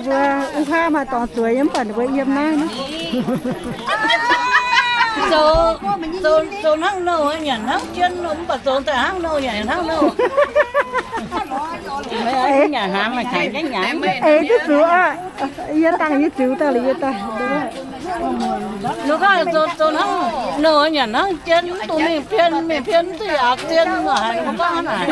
mbuo wuov kaav maaih dorngx zueiz yiem, mv baac ninh mbuo yiem naaiv. Zoux, zoux, zoux hnangv nouh nyanc hnangv jien, mv baac zoux daaih hnangv nouh nyanc hnangv nouh. Eix duqv zuqc aqv. Yie dangh yie ziux daaih liuz yie daaih. Ninh gorngv zoux, zoux hnangv nouh nyanc hnangv jien, mv dungx mingh pien, mingh pien mv duqv yaac zien, haiz ninh mbuo gorngv hnangv naaic.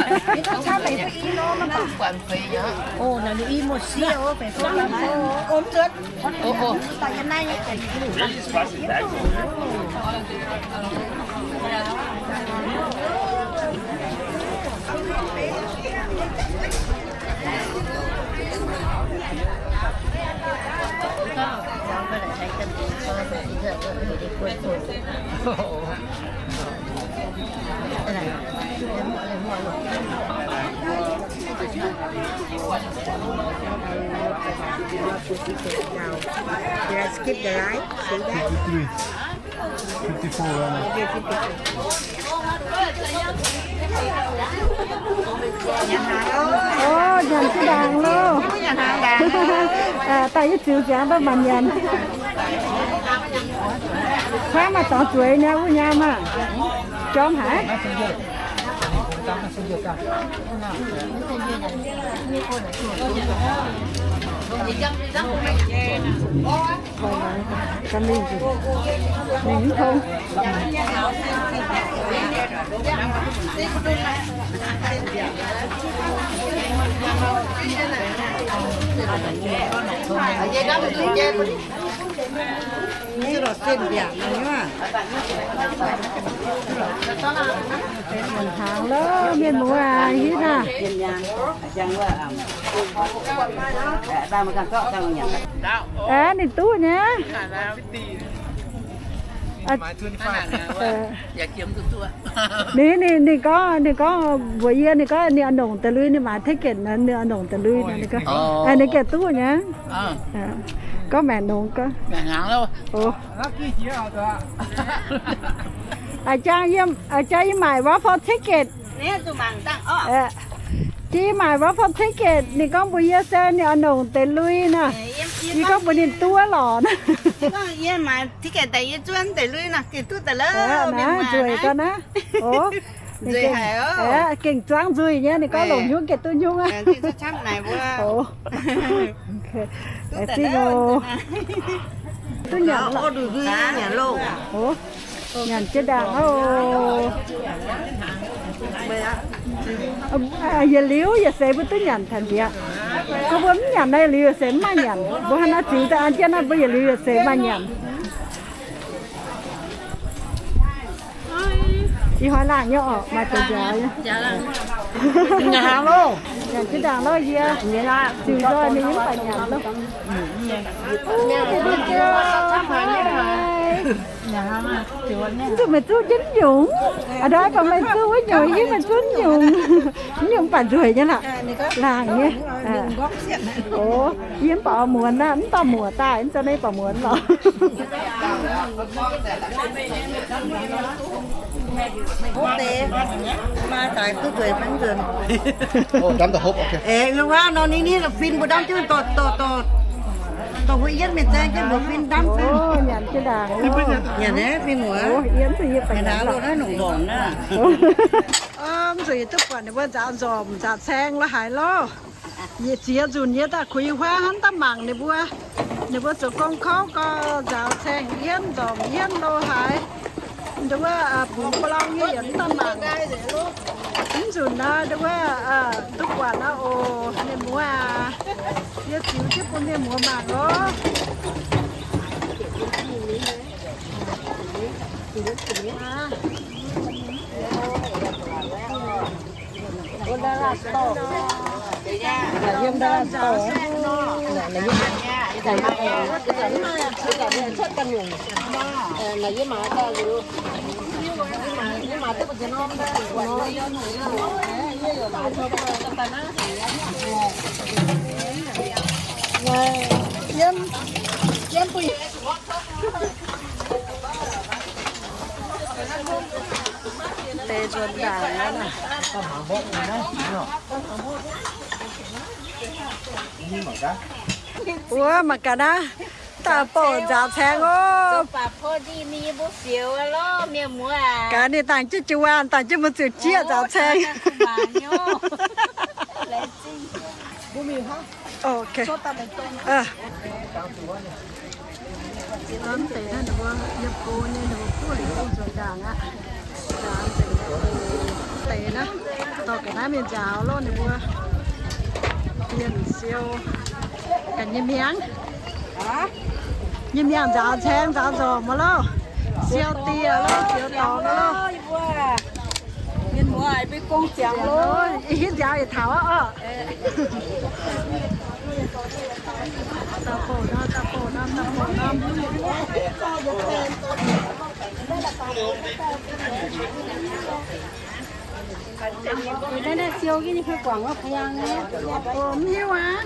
Did I skip the line? See that? Fifty-three. Fifty-four right now. Ov, nyanc jienv ndaangc loh. Daaih yie ziux ziangx daaih maanc nyanc. Kuaaiv maaih dorngx zueiz nyei wuov nyaam maah. Jorm haic. Ga'mingh, mingh mv tong. Hnaangx lov, mienh muoz aac, hitv aac. Aav, ninh duqv nyei. Ninh, ninh, ninh gorngv, ninh gorngv mbuox yie, ninh gorngv ninh oix longc deix lui, ninh maaiz ticket nor, ninh oix longc deix lui nor, ninh gorngv, ninh gengh duqv nyei. Gorngv maengc nongx gorngv. Aa, jang yie, aa, jang yie maaiz raffle ticket. Jang yie maaiz raffle ticket, ninh gorngv mbuox yie se ninh oix longc deix lui nor. Yie gorngv mbuox ninh duqv lorqc. Ticket daaih yie zuov deix lui nor, gengh duqv daaih lov. Naaiv nzueic gau naaiv. Gengh zuangv nzuih nyei, ninh gorngv longc hnyouv gengh duqv hnyouv aqv. Zingh oc. Duqv nyanc, nyanc jienv ndaangc oc. Yietc liuz yietc seix mbuo duqv nyanc taux mbiauz. Mbuo mv nyanc naaiv, yietc liuz yietc seix mv maaih nyanc. Mbuo hnangv naaiv ziux daaih an jienv naaiv, mbuo yietc liuz yietc seix maaih nyanc. Ih hnoi laangh nyei orqc, maaih deix njaaux nyei. Nyanc jienv ndaangc lov yie. Ziux nzoih ninh mv baac nyanc lov. Mv zuqc meih zuqv jienv nyungc. A'ndoi baac meih zuqv wuov nyungc, yie meih zuqv nyungc. Mv nyungc mv baac nzueic nyei lorqc. Laangh nyei. Yie mv baac muonz aqv, mv dauh muoz daaih, mv zeiz naaiv baac muonz lorqc. Aeqv, wuov nor ninh, ninh fin mbuo ndamv jienv dorh, dorh, dorh, dorh mbuo yietv mingh zaeng jienv mbuo fin ndamv. Nyanc jienv ndaangc. Nyanc aeqv, fin muoz. Yie mv zuqc yie baac nyanc lorqc. Mv zuqc yie duqv buatc ninh mbuo nzaaux nzormc nzaaux caeng lo haaix lorqc. Yie ziex nzunc yie daaih kuinx huaav hnangv daaih mangc ninh mbuo. Ninh mbuo zoux gong kouv gau, nzaaux caeng yienv nzormc yienv lo haaix. Nduov wuov bungx ba'long nyei yaac mv daaih mangc. Mv nzunc naaiv nduov wuov duqv buatc aqv oc, mienh muoz aac. Yie ziux jienv bun mienh muoz mangc oc. Deix nzuonx ndaangc aqv. Wuov mangc gaax naaiv, daaih bouh nzaaux caeng oc. Gaax ninh dangh jienv jiu-waanh, dangh jienv mbuo ziouc jieqv nzaaux caeng. Ok. Hnamv deix naaiv ninh mbuo yiem go nyei ninh mbuo buov liuz duqv nzuonx ndaangc aqv. Nzaaux deix naaiv, dorh ga'naaiv mingh nzaaux loh ninh mbuo. Bienh siou ga'nyei miangv. Nyei miangv nzaaux caeng nzaaux nzormc mv loh. Siou dieh loh, siou dorngx loh. Mienh muoz aac, mbuo gong ziangx loh. Ih hitv nziaaux yietc taux aqv oc. Naaiv siou jienv nyei kuv guangc wuov pang nyei. Mv hiuv aqv.